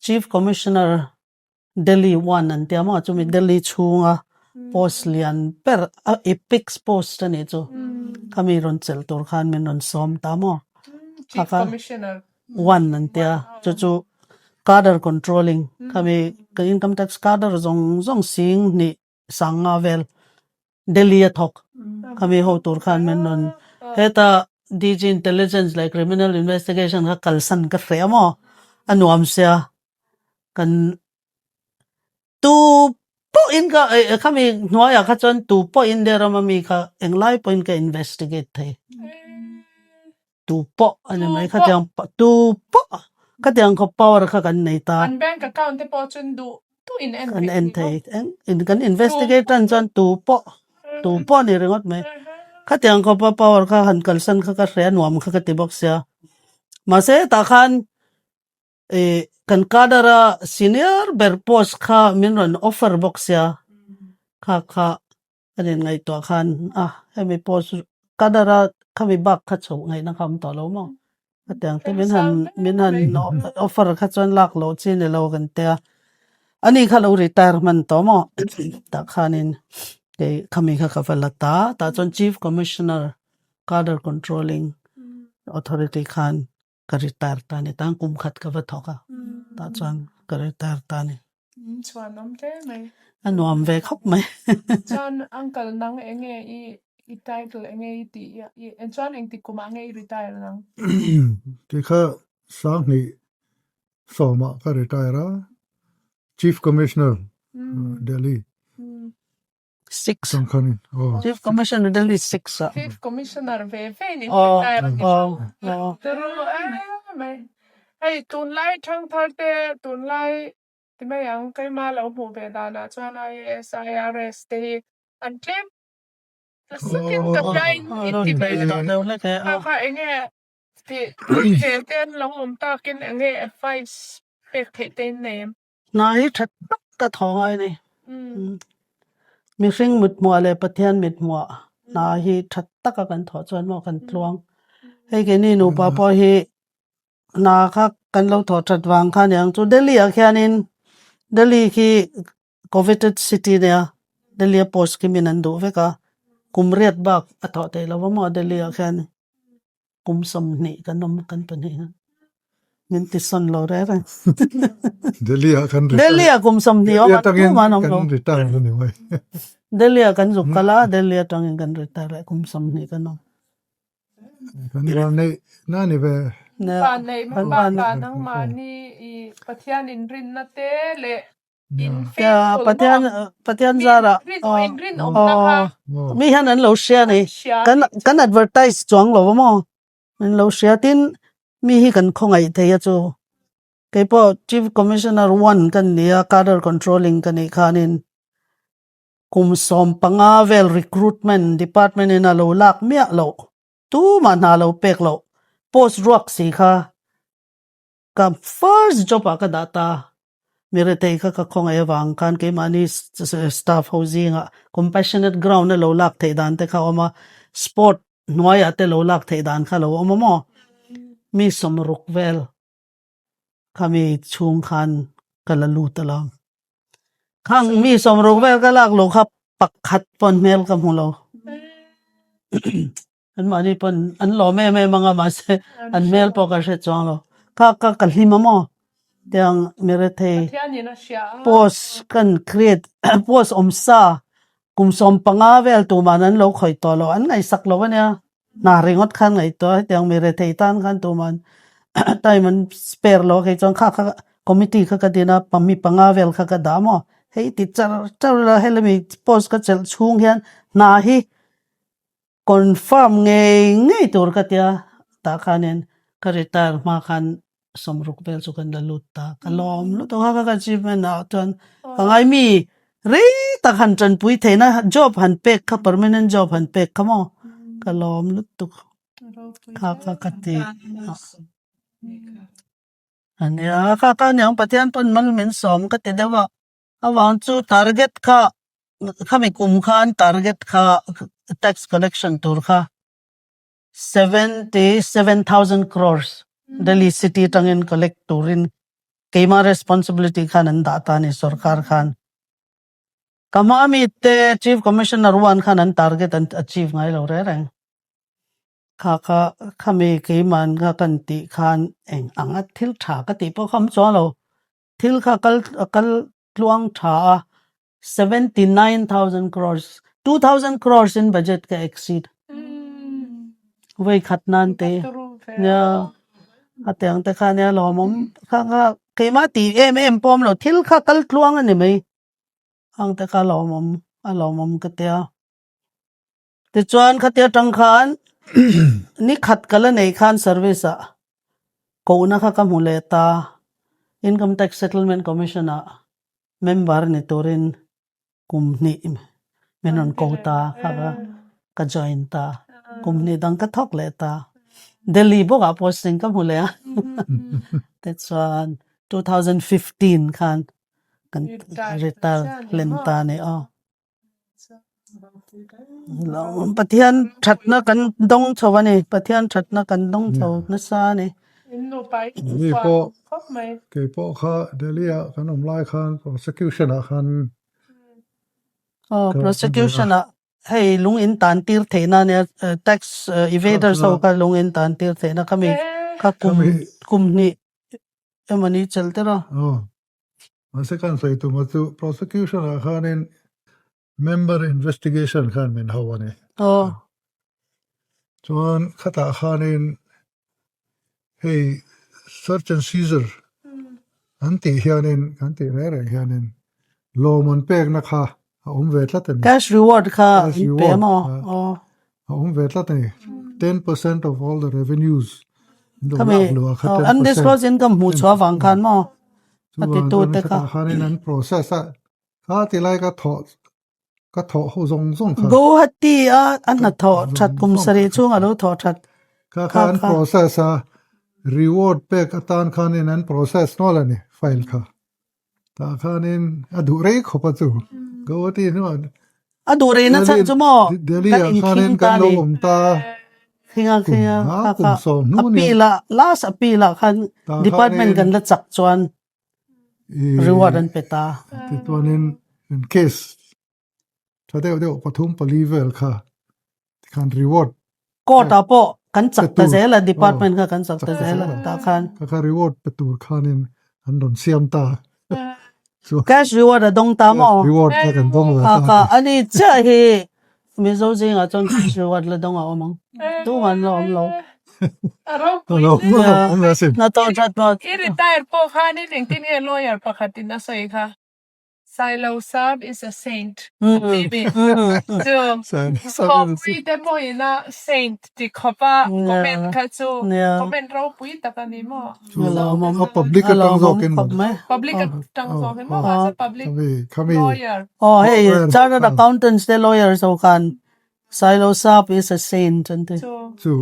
[SPEAKER 4] Chief Commissioner Delhi one an tia maw chumi Delhi chhunga post lian ber a apex post a nih chu khami rawn chelh tur khan min rawn sawm ta maw.
[SPEAKER 1] Chief Commissioner
[SPEAKER 4] one an tia chu chu cadre controlling khami ka income tax cadre zawng zawng sing hnih sang nga vel Delhi a thawk khami ho tur khan min rawn heta DG intelligence leh criminal investigation kha kalsan ka hreh a maw a nuam sia kan tu pawhin ka khami hnuaiah kha chuan tu pawh India rama mi kha englai pawhin ka investigate thei tu pawh a ni mai khatiang tu pawh khatiang khawp power kha kan nei ta
[SPEAKER 1] an bank account te pawh chuan duh duh in en
[SPEAKER 4] kan en thei kan investigate tan chuan tu pawh tu pawh a ni ringawt mai khatiang khawpa power kha han kalsan kha ka hria nuam kha ka ti bawk sia mahse tah khan. I kan cadre a senior ber post kha min rawn offer bawk sia kha kha kan in ngaihtuah khan a hemi post cadre a khami bak kha chhoh ngaihna kha awm tawh lo maw hetiang te min han min han offer kha chuan lak loh chi ni lo kan tia ani kha lo retire hman tawh maw tah khanin kei khami kha ka va la ta tah chuan chief commissioner cadre controlling authority khan ka retire ta ni tan kum khat ka va thawk a tah chuan ka retire ta ni.
[SPEAKER 1] Chuan awm hle mai.
[SPEAKER 4] A nuam ve khawp mai.
[SPEAKER 1] Chuan uncle nang enge i i title enge i tih i i chuan engtik kumah nge i retire nang?
[SPEAKER 6] Kei kha Sanghnih sawmah ka retire a, Chief Commissioner Delhi.
[SPEAKER 4] Six. Chief Commissioner Delhi 6 ah.
[SPEAKER 1] Chief Commissioner ve ve in retire a ni. Turu em mai. Hei tunlai thangthar te tunlai ti mai ang keima lo hmuh ve danah chuan IAS, IRS te hi an tlem sakin ka hriain in ti ve kha kha enge tih ve te an lo awm takin enge advice pek theih te in nei em?
[SPEAKER 4] Hna hi tha tak ka thaw ngai a ni. Mihring mithmuah leh Pathian mithmuah hna hi tha taka kan thawh chuan maw kan tluang. Hei keini nupa pawh hi hna kha kan lo thawh that vang kha aniang chu Delhi ah khianin Delhi khi coveted city ania Delhi a post khi min an duh vek a kum riat bak a thawh theih lo va maw Delhi ah khian. Kum 20 kan awm kan pahnih hian min ti sawn lo reng reng.
[SPEAKER 6] Delhi ah kan retire.
[SPEAKER 4] Delhi ah kum 20 awm
[SPEAKER 6] a
[SPEAKER 4] tu man awm lo.
[SPEAKER 6] Kan retire lo ni mai.
[SPEAKER 4] Delhi ah kan zuk kal a, Delhi atangin kan retire leh kum 20 kan awm.
[SPEAKER 6] Kan van neih na ni ve.
[SPEAKER 1] Van neih bak ah nangmahni i Pathian inrinna te leh
[SPEAKER 4] Pathian Pathian zarah mi hian an lo hria a ni kan kan advertise chuang lo a maw an lo hria tin mi hi kan khawngaih thei a chu keipawh chief commissioner one ka ni a cadre controlling ka nih khanin kum 15 vel recruitment department in a lo lak miah loh tumah hna lo pek loh post ruak si kha. Ka first job ah ka dah ta. Mi rethei kha ka khawngaih avang khan keimahni staff ho zingah compassionate ground a lo lak theih dan te kha a awm a, sport hnuaiah te lo lak theih dan kha a lo awm a maw? Mi 60 vel khami chhung khan ka la lut alawm. Khang mi 60 vel ka lak loh kha pakhat pawn hmel ka hmu lo. An mahni pawn an lawm em em anga mahse an hmel pawh ka hre chuang lo. Kha ka ka hlim a maw? Tiang mi rethei post kan create post awm sa kum 15 vel tuman an lo khawih tawh lo an ngaihsak lo ania hna ringawt khan ngaihtuah hetiang mi rethei tan khan tuman time an spare lo kei chuan kha kha committee kha ka din a mi panga vel kha ka dah a maw hei ti char char ila helami post ka chelh chhung hian hna hi Confirm ngei ngei tur ka tia tah khanin ka retire hma khan 60 vel chu kan la lut ta ka lawm lutuk a ka achievement ah chuan ka ngai mi rei tak han tanpui theihna job han pek kha permanent job han pek kha maw ka lawm lutuk kha kha ka ti ania kha kha aniang Pathian pawn mal min sawm ka ti deuh a. Avang chu target kha khami kum khan target kha tax collection tur kha 77,000 crores Delhi city atangin collect turin keima responsibility khan an dah ta a ni sorkar khan. Ka hma mi te Chief Commissioner one khan an target an achieve ngai lo reng reng. Kha kha khami keiman kha kan tih khan eng anga thil tha ka tih pawh kha awm chuang lo. Thil kha kal a kal tluang tha a, 79,000 crores, 2,000 crores in budget ka exceed. Voi khat nan te. Nia, a tiang te kha nia lawmawm. Kha kha keimah ti em em pawh awm lo, thil kha kal tluang a ni mai. Ang te kha lawmawm, a lawmawm ka tia. Tichuan khatia tang khan ni khat ka la nei khan service ah kohna kha ka hmu leh ta Income Tax Settlement Commission ah member ni turin kum hnih min rawn ko ta kha ka join ta kum hnih dang ka thawk leh ta. Delhi bawkah posting ka hmu leh a. Tichuan 2015 khan kan retire hlen ta a ni aw. Pathian thatna kan dawng chho a ni. Pathian thatna kan dawng chho nasa a ni.
[SPEAKER 6] Mi pawh kei pawh kha Delhi ah kan awm lai khan prosecution ah khan
[SPEAKER 4] Aw prosecution ah hei lung in tan tir theihna a nia tax evaders ho kha lung in tan tir theihna khami kha kum kum hnih emawni chelh der a.
[SPEAKER 6] Aw Mahse kan sawi tuma chu prosecution ah khanin member investigation khan min ho a ni.
[SPEAKER 4] Aw.
[SPEAKER 6] Chuan khatah khanin hei search and seizure an tih hianin kan tih reng reng hianin lawm an pekna kha a awm ve tlat a ni.
[SPEAKER 4] Cash reward kha an pe maw? Aw.
[SPEAKER 6] A awm ve tlat a ni. 10% of all the revenues
[SPEAKER 4] Khami undisclosed income hmuh chhuah avang khan maw a titu te kha.
[SPEAKER 6] Khanin an process a kha tilai ka thawh ka thawh ho zawng zawng kha.
[SPEAKER 4] Guwahati a a hnathawh that kum sarih chhung a lo thawh that
[SPEAKER 6] kha kha an process a reward pek atan khanin an process nual a ni file kha. Tah khanin a duh rei khawp a chu. Guwahati hnuah
[SPEAKER 4] A duh rei na chhan chu maw?
[SPEAKER 6] Delhi ah khanin kan lo awm ta.
[SPEAKER 4] Khinga khinga kha kha appeal ah last appeal ah khan department kan la chak chuan reward an pe ta.
[SPEAKER 6] Tichuanin in case tha deuh deuh pathum pali vel kha tikhan reward
[SPEAKER 4] Court ah pawh kan chak ta zel a department kha kan chak ta zel a tah khan.
[SPEAKER 6] Kha kha reward pe tur khanin an rawn siam ta.
[SPEAKER 4] Cash reward a dawng ta maw?
[SPEAKER 6] Cash reward kha kan dawng ve ta.
[SPEAKER 4] Kha ani chiah hi Mizo zingah chuan cash reward la dawng a awm ang. Tumah an la awm lo.
[SPEAKER 1] A ropui
[SPEAKER 6] hle.
[SPEAKER 4] Hnathawh that pawh.
[SPEAKER 1] I retire pawh khanin engtin nge lawyer pakhatin a sawi kha? Sailo Sap is a saint a ti mi chu thawhpui te pawhin a saint ti khawp a comment kha chu comment ropui tak a ni maw?
[SPEAKER 6] A public atang zawkin
[SPEAKER 1] Public atang zawkin maw mahse public lawyer.
[SPEAKER 4] Aw hei chartered accountants te lawyers ho khan Sailo Sap is a saint an ti.
[SPEAKER 6] Chu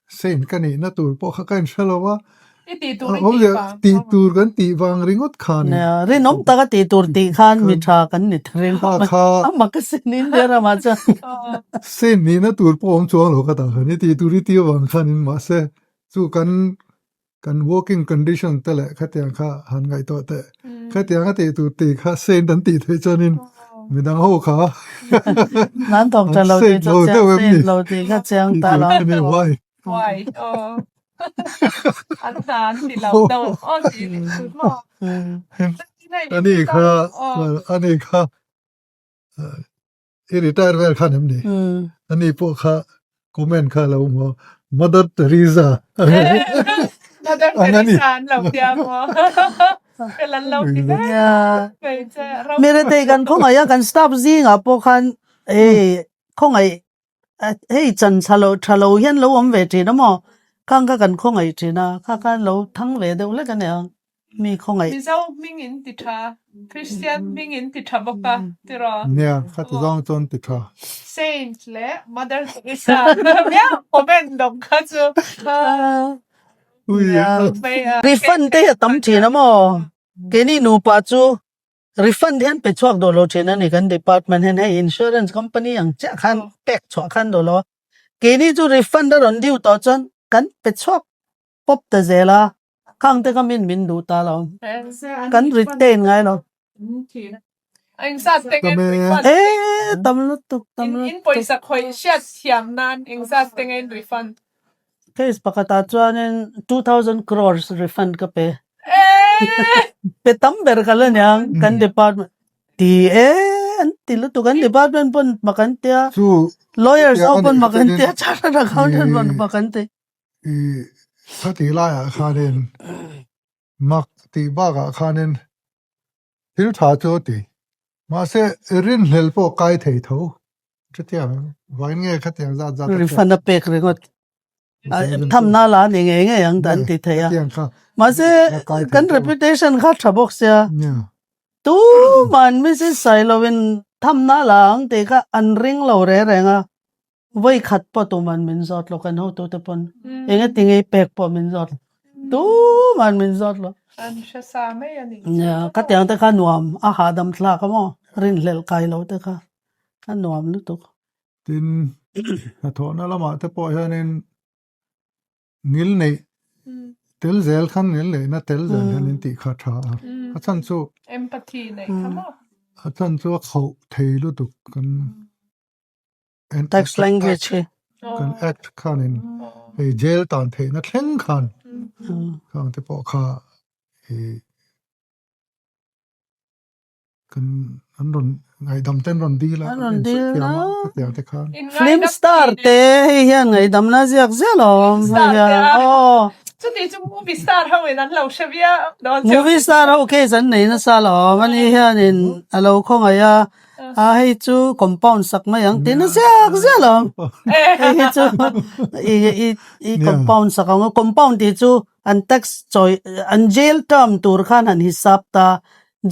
[SPEAKER 6] Saint ka nihna tur pawh kha ka inhre lo a,
[SPEAKER 1] I tih tur i tih vang.
[SPEAKER 6] Tih tur kan tih vang ringawt kha ni.
[SPEAKER 4] Nia, rinawm taka tih tur tih khan mi tha kan ni ta ringawt mai.
[SPEAKER 6] Kha kha.
[SPEAKER 4] A mak asin India ramah chuan.
[SPEAKER 6] Saint nihna tur pawh awm chuang lo ka tah khan i tih tur i tih avang khanin mahse chu kan kan working condition te leh khatiang kha han ngaihtuah teh. Khatiang a tih tur tih kha saint an tih theih chuanin midang ho kha
[SPEAKER 4] Nan thawk tha lo tih chu chiang saint lo tih kha chiang ta lo.
[SPEAKER 6] Why?
[SPEAKER 1] Why? Aw. An hna an ti lo deuh aw tih chu maw.
[SPEAKER 6] Ani kha ani kha I retire vel khan em ni? Ani pawh kha comment kha lo maw Mother Teresa.
[SPEAKER 1] Mother Teresa an lo tia maw? Fel an lo ti vek.
[SPEAKER 4] Miretei kan khawngaih a kan staff zingah pawh khan hei khawngaih hei chan tha lo tha lo hian lo awm ve thin a maw? Khang kha kan khawngaih thin a kha khan lo thang ve deuh hlek a nia. Mi khawngaih.
[SPEAKER 1] Mizo hming in ti tha, Kristian hming in ti tha bawk a, tiraw?
[SPEAKER 6] Nia, kha ti zawng chuan ti tha.
[SPEAKER 1] Saint leh Mother Teresa miau comment dawng kha chu.
[SPEAKER 4] Refund te hi a tam thin a maw? Keini nupa chu refund hian pe chhuak duh lo thin a ni kan department hian hei insurance company ang chiah khan pek chhuah khan duh lo a. Keini chu refund a rawn due tawh chuan kan pe chhuak pawp ta zel a. Khang te kha min min duh ta lo. Kan retain ngai lo.
[SPEAKER 1] Engzat te nge refund?
[SPEAKER 4] Eh tam lutuk tam lutuk.
[SPEAKER 1] In pawisa khawih hriat thiam nan engzat te nge refund?
[SPEAKER 4] Case pakhatah chuanin 2000 crores refund ka pe. Pe tam ber ka la niang kan department. Ti e an ti lutuk an department pawn mak an tia. Lawyers ho pawn mak an tia chartered accountant pawn mak an ti.
[SPEAKER 6] I khati laiah khanin mak tih bakah khanin thil tha chu a ti. Mahse rinhlelh pawh kai thei tho. Chutiang vain nge khatiang zat zat a pek.
[SPEAKER 4] Refund a pek ringawt. Thamna la a ni ngei ngei ang an ti thei a. Mahse kan reputation kha tha bawk sia. Tuman Mrs Sailoin thamna la ang tih kha an ring lo reng reng a. Vawi khat pawh tuman min zawt lo kan hotute pawn engati nge i pek pawh min zawt lo tuman min zawt lo.
[SPEAKER 1] An hre sa mai a ni.
[SPEAKER 4] Nia khatiang te kha nuam a hahdam thlak a maw rinhlelh kai lo te kha a nuam lutuk.
[SPEAKER 6] Tin hnathawhna lamah te pawh hianin ngil neih tel zel khan ngil neihna tel zel hian in tih kha tha a a chhan chu
[SPEAKER 1] Empathy neih kha maw.
[SPEAKER 6] A chhan chu a khauh thei lutuk kan.
[SPEAKER 4] Tax language hi.
[SPEAKER 6] Kan act khanin hei jail tan theihna thleng khan khang te pawh kha i kan an rawn ngaihdam te an rawn dil a
[SPEAKER 4] An rawn dil
[SPEAKER 6] thiam
[SPEAKER 4] na.
[SPEAKER 6] a khatiang te khan.
[SPEAKER 4] Film star te hei hian ngaihdamna ziak ziah lo awm hei hian aw.
[SPEAKER 1] Chuti chu movie star ho in an lo hre viau dawn chiang.
[SPEAKER 4] Movie star ho case an nei nasa lo awm ani hianin a lo khawngaih a. A hei chu compound sak mai ang tih na ziak ziah lo hei hi chu i i i compound sak ang a compound tih chu an tax chawi an jail term tur khan han hisap ta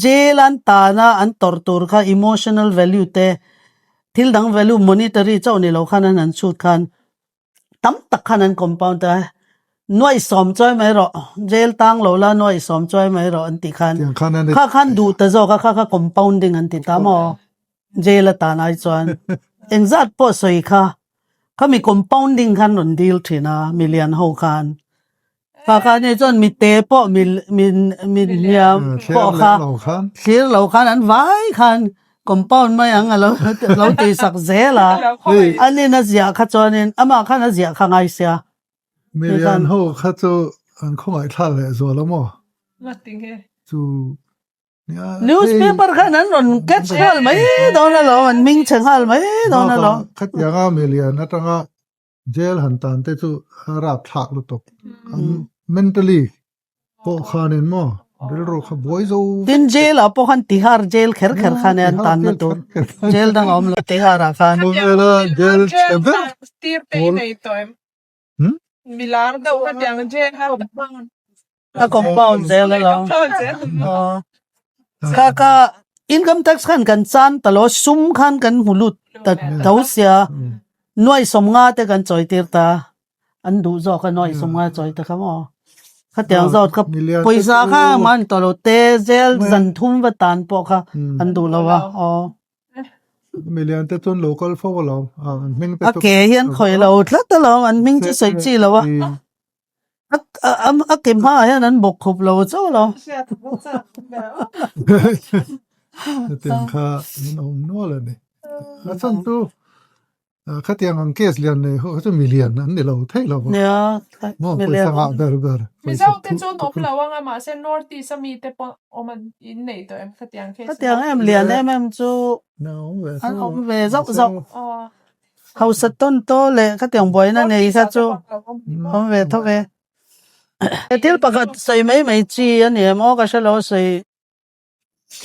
[SPEAKER 4] jail an tana an tawrh tur kha emotional value te thil dang value monetary chauh ni lo khan an han chhut khan Tam tak khan an compound a, nuaihsawm chuai mai rawh, jail tang lo la nuaihsawm chuai mai rawh an tih khan, kha khan duh ta zawk a, kha kha compounding an ti ta maw, jail atan ai chuan engzat pawh sawi kha, khami compounding khan rawn deal thin a milian ho khan. Kha kha nia chuan mite pawh mi mi mi hniam pawh kha thlir lo khan an vai khan compound mai ang a lo lo tih sak zel a anin a ziah kha chuanin amah khan a ziah kha ngai sia.
[SPEAKER 6] Milian ho kha chu an khawngaih thlak leh zual a maw? Chu
[SPEAKER 4] Newspaper khan an rawn catch nghal mai dawn alawm an hming chhe nghal mai dawn alawm.
[SPEAKER 6] Khatianga milian atanga Jail han tan te chu a rapthlak lutuk. An mentally pawh khanin maw rilru kha buai zo vek.
[SPEAKER 4] Tin jail ah pawh khan Tihar jail kher kher khan an tan na tur. Jail dang a awm lo Tihar ah khan.
[SPEAKER 6] Khawvela jail chhe ber
[SPEAKER 1] Tir te i nei tawh em? Milar deuh khatiang jail kha.
[SPEAKER 4] A compound zel a lo. Kha kha income tax khan kan chan ta lo sum khan kan hmu lut ta tho sia nuai sawm nga te kan chawi tir ta an duh zawk a nuai sawm nga chawi ta kha maw khatiang zawt kha pawisa kha man tawh lo te zel zan thum va tan pawh kha an duh lo a aw.
[SPEAKER 6] Milian te chuan lo kal fo alawm an hming te
[SPEAKER 4] A ke hian khawih lo tlat alawm an hming chu sawi chi lo a. A ke hmaah hian an bawk khup lo chauh lo.
[SPEAKER 6] Hetiang kha an awm nual a ni. A chhan chu khatiang ang case lian nei ho kha chu milian an ni lo thei lo va.
[SPEAKER 4] Nia,
[SPEAKER 6] pawisa ngah ber ber.
[SPEAKER 1] Mizo te chu an awm lo anga mahse North East a mi te pawh awm an innei tawh em khatiang case.
[SPEAKER 4] Khatiang em lian em em chu an awm ve zauh zauh. Hausa tawn taw leh khatiang buaina nei kha chu awm ve tho ve. He thil pakhat sawi mai mai chi a ni em aw ka hre lo sawi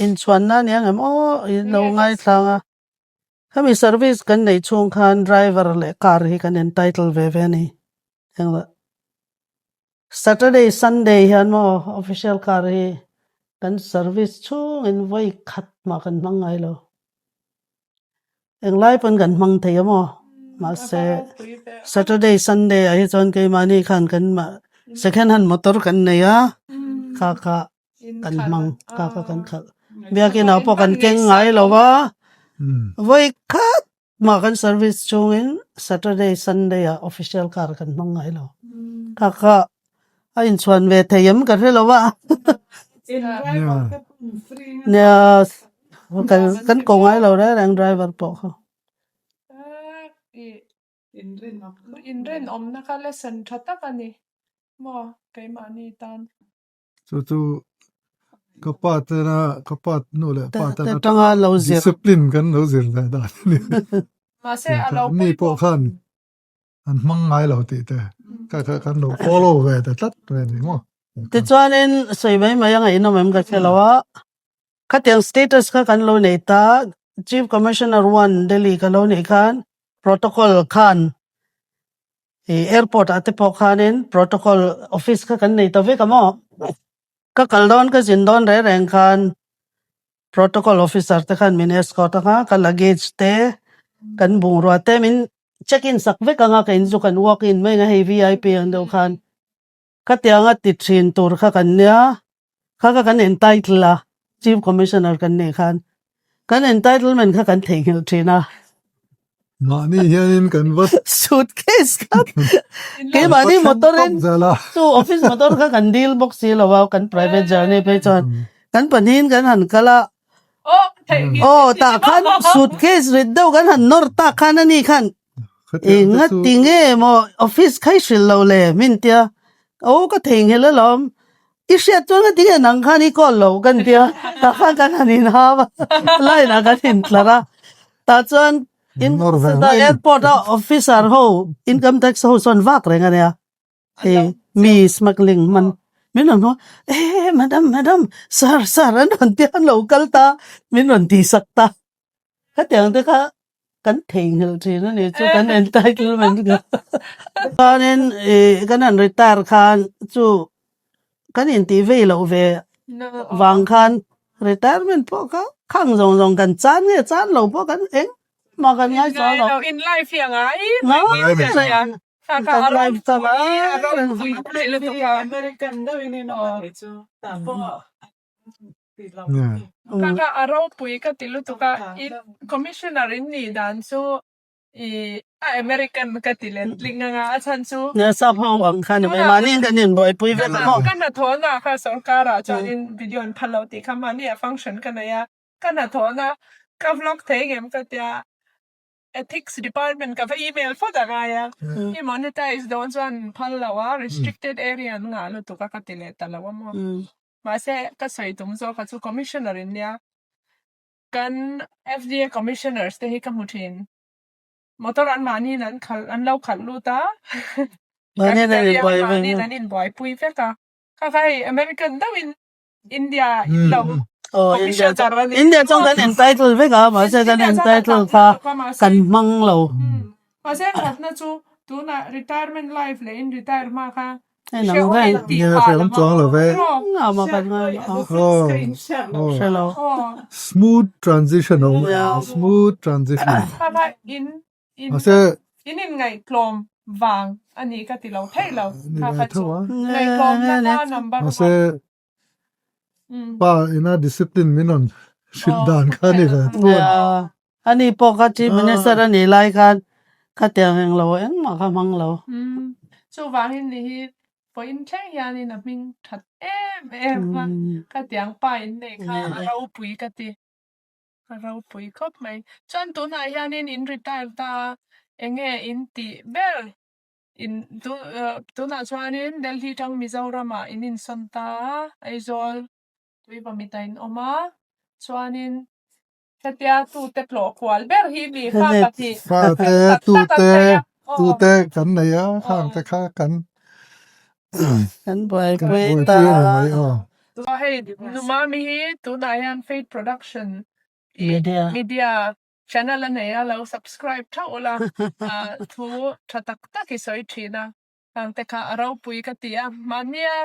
[SPEAKER 4] inchhuanna a ni ang em aw in lo ngaithlang a. Khami service kan neih chhung khan driver leh car hi kan entitle ve ve a ni. Englo Saturday Sunday hian maw official car hi kan service chhungin vawi khat mah kan hmang ngai lo. Englai pawn kan hmang thei a maw? Mahse Saturday Sunday ah hi chuan keimahni khan kan mah second hand motor kan nei a kha kha kan hmang kha kha kan khalh. Biakin ah pawh kan keng ngai lo va vawi khat mah kan service chungin Saturday Sunday ah official car kan hmang ngai lo. Kha kha a inchhuan ve thei em ka hre lo va. Nia kan kan ko ngai lo reng reng driver pawh kha.
[SPEAKER 1] Inrinawmna kha lesson tha tak a ni maw keimahni tan.
[SPEAKER 6] Chu chu ka pa tena ka pa nu leh pa tena
[SPEAKER 4] tanga lo zir
[SPEAKER 6] discipline kan lo zir ve dan a ni.
[SPEAKER 1] Mahse a lo
[SPEAKER 6] Ni pawh khan an hmang ngai lo tih te ka ka kan lo follow ve ta tlat ve ni maw.
[SPEAKER 4] Tichuanin sawi mai mai a ngaihnawm em ka hre lo a, khatiang status kha kan lo nei ta, Chief Commissioner one Delhi ka lo nih khan protocol khan ih airport ah te pawh khanin protocol office kha kan nei ta vek a maw. Ka kal dawn ka zin dawn reng reng khan protocol officer te khan min escort anga ka luggage te kan bungrua te min. check in sak vek anga ka in chu kan walk in mai anga hei vip ang deuh khan khatianga ti thin tur kha kan nia kha kha kan entitle a chief commissioner kan nih khan kan entitlement kha kan theihnghilh thin a.
[SPEAKER 6] Mahni hianin kan va
[SPEAKER 4] suitcase kha keimahni motor in chu office motor kha kan dil bawk si lo a kan private journey phei chuan kan pahnihin kan han kal a aw tah khan suitcase rit deuh kan han nawr tak khan ani khan enga ti nge maw office kha i hrilh lo le min tia aw ka theihnghilh alawm I hriat chuan ka ti nge nang khan i call lo kan tia tah khan kan han inhau a line ah kan intlar a tah chuan in airport a officer ho income tax ho chuan vak reng a nia hei mi smuggling hman min rawn hmu a e madam madam sir sir an rawn tia an lo kal ta min rawn tihsak ta. Khatiang te kha kan theihnghilh thin a ni chu kan entitlement kha. Chuanin ih kan han retire khan chu kan intih vei loh ve vang khan retirement pawh kha khang zawng zawng kan chan nge chan lo pawh kan engmah kan ngaihtuah lo.
[SPEAKER 1] In life hi a ngai mai
[SPEAKER 4] Kan life tam a.
[SPEAKER 2] American deuhin in aw pawh
[SPEAKER 1] Ka kha a ropui ka ti lutuk a, i commissioner in nih dan chu i a American ka ti let tling anga a chhan chu.
[SPEAKER 4] Nia sap ho ang kha ni mai, mahni in kan inbuaipui vek a maw.
[SPEAKER 1] Ka hnathawhna kha sorkar ah chuanin video an phal lo tih kha mahni ah function ka nei a, ka hnathawhna ka vlog thei ngem ka tia. Ethics department ka va email phawt a ngai a, i monetize dawn chuan phal lo a, restricted area an ngah lutuk a ka ti leh ta lo a maw. Mahse ka sawi tum zawk a chu commissioner in nia, kan FDA commissioners te hi ka hmu thin, motor an mahniin an khalh an lo khalh lut a, mahniin an inbuaipui vek a, kha kha hei American deuhin India in lo
[SPEAKER 4] Oh, India chuan India chuan kan entitle vek a mahse kan entitle kha kan hmang lo.
[SPEAKER 1] Mahse thatna chu tunah retirement life leh in retire hma kha
[SPEAKER 4] hrehawm
[SPEAKER 1] in tih phah
[SPEAKER 6] hrehawm chuang lo ve.
[SPEAKER 4] Hre lo.
[SPEAKER 6] Smooth transition a awm a, smooth transition.
[SPEAKER 1] Kha kha in In
[SPEAKER 6] Mahse,
[SPEAKER 1] in inngaihtlawm vang a nih ka ti lo thei lo.
[SPEAKER 6] Ni
[SPEAKER 1] Kha
[SPEAKER 6] ve
[SPEAKER 1] kha
[SPEAKER 6] tho
[SPEAKER 1] chu
[SPEAKER 6] a.
[SPEAKER 1] ngaihtlawmna kha number one.
[SPEAKER 6] Mahse, pa ina discipline min rawn hrilh dan kha a ni ve tho a.
[SPEAKER 4] Nia, ani pawh kha Chief Minister a nih lai khan khatiang englo engmah kha hmang lo.
[SPEAKER 1] Chuvangin ni hi vawiin thleng hianin a hming that em em a, khatiang pa in nei kha a ropui ka ti. A ropui khawp mai. Chuan tunah hianin in retire ta a, enge in tih ber? In tunah chuanin Delhi tang Mizoramah in insawn ta a, Aizawl Tuivamita in awm a, chuanin hetia tute tlawh kual ber hi mi fa pahnih
[SPEAKER 6] Fate
[SPEAKER 1] tak tak an
[SPEAKER 6] tute
[SPEAKER 1] nei a.
[SPEAKER 6] tute kan nei a, khang te kha kan
[SPEAKER 4] Kan buaipui
[SPEAKER 6] buaipui
[SPEAKER 4] ta.
[SPEAKER 6] a ni mai aw.
[SPEAKER 1] Aw hei Numami hi tunah hian Faith Production tih
[SPEAKER 4] Media.
[SPEAKER 1] media channel a nei a, lo subscribe theuh ula thu tha tak tak i sawi thin a, hang te kha a ropui ka ti a, mahnia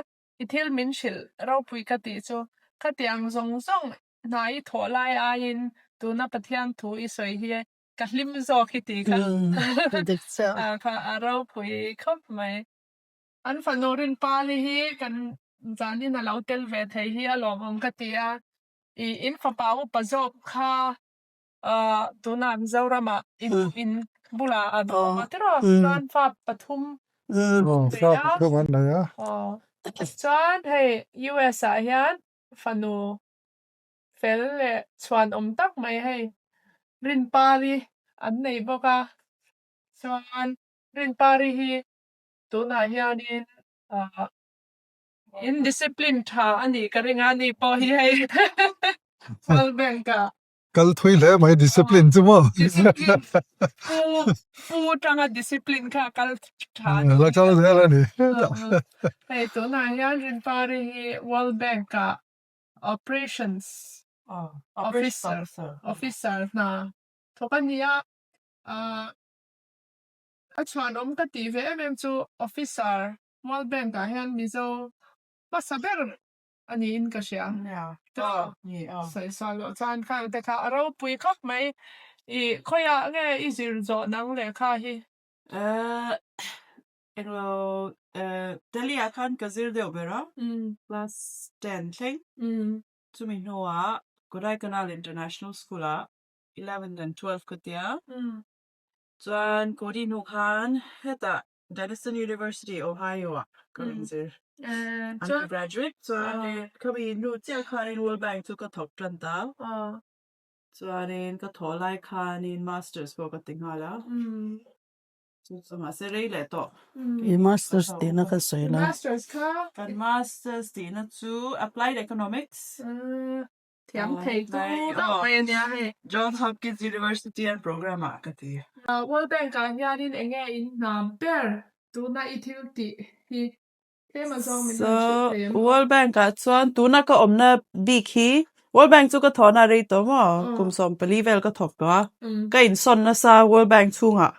[SPEAKER 1] i thil min hrilh ropui ka tih chu khatiang zawng zawng hna i thawh lai aiin tuna Pathian thu i sawi hi ka hlim zawk i tih kha kha a ropui khawp mai. An fanu Rinpali hi kan zanin a lo tel ve thei hi a lawmawm ka ti a, ih in fapa upa zawk kha ah tunah Mizoramah in in bulah an awm a tiraw chuan fa pathum
[SPEAKER 6] Fa pathum an nei a.
[SPEAKER 1] Aw chuan hei US ah hian fanu fel leh chhuanawm tak mai hei Rinpali an nei bawk a, chuan Rinpali hi Tunah hianin ah in discipline tha a nih ka ring a, ni pawh hi hei World Bank ah.
[SPEAKER 6] Kal thui hle mai discipline chu maw.
[SPEAKER 1] Discipline pu pu tanga discipline kha kal tha a nih.
[SPEAKER 6] La kal zel a ni.
[SPEAKER 1] Hei tunah hian Rinpari hi World Bank ah operations officer officer hna thawk a ni a, ah. A chhuanawm ka tih ve em em chu Officer World Bank ah hian Mizo hmasa ber a niin ka hria. Sawi sual loh chuan khang te kha a ropui khawp mai. I khawiah nge i zir zawh nang lehkha hi?
[SPEAKER 2] Englo Delhi ah khan ka zir deuh ber a, class ten thleng. Chumi hnuah Kodaikanal International School ah 11 and 12 ka tia. Chuan Kodi hnu khan hetah Denison University, Ohio ah ka rawn zir. Undergraduate chuan khami hnu chiah khanin World Bank chu ka thawk tan ta. Chuanin ka thawh lai khanin masters pawh ka ti nghal a. Chu chu mahse rei leh tawh.
[SPEAKER 4] I masters tihna ka sawi la.
[SPEAKER 1] Masters kha?
[SPEAKER 2] Kan masters tihna chu Applied Economics.
[SPEAKER 1] Thiam thei tu deuh mai a nia hei.
[SPEAKER 2] Johns Hopkins University an program ah ka ti.
[SPEAKER 1] World Bank ah hianin eng nge in hnam ber tuna i thil tih hi tlem a zawng min han hrilh thei em?
[SPEAKER 2] So World Bank ah chuan tuna ka awmna bik hi World Bank chu ka thawhna a rei tawh maw kum 14 vel ka thawk tawh a ka insawn nasa World Bank chhungah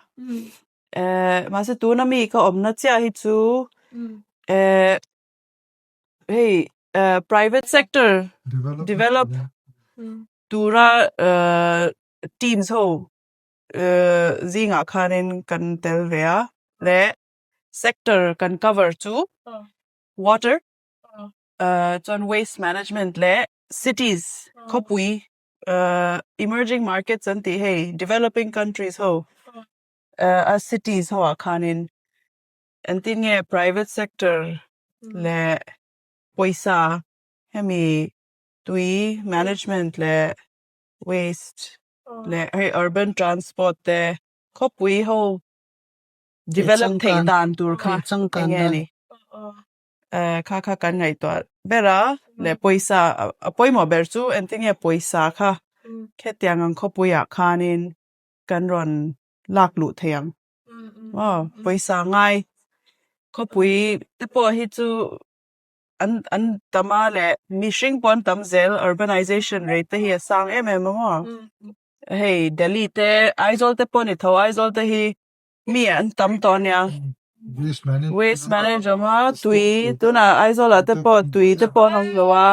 [SPEAKER 2] eh mahse tuna mi ka awmna chiah hi chu eh hei private sector develop tura teams ho zingah khanin kan tel ve a leh sector kan cover chu water chuan waste management leh cities khawpui emerging markets an tih hei developing countries ho a cities ho ah khanin Engtin nge private sector leh pawisa hemi tui management leh waste leh hei urban transport te khawpui ho develop theih dan tur kha eng nge ni? Kha kha kan ngaihtuah ber a leh pawisa a pawimawh ber chu engtin nge pawisa kha khetiang ang khawpuiah khanin kan rawn lak luh thei ang. Aw pawisa ngai khawpui te pawh hi chu an an tam a leh mihring pawh an tam zel urbanization rate te hi a sang em em a maw hei Delhi te Aizawl te pawh a ni tho Aizawl te hi mi an tam tawh a nia waste manage awm a tui tunah Aizawl ah te pawh tui te pawh an awm lo a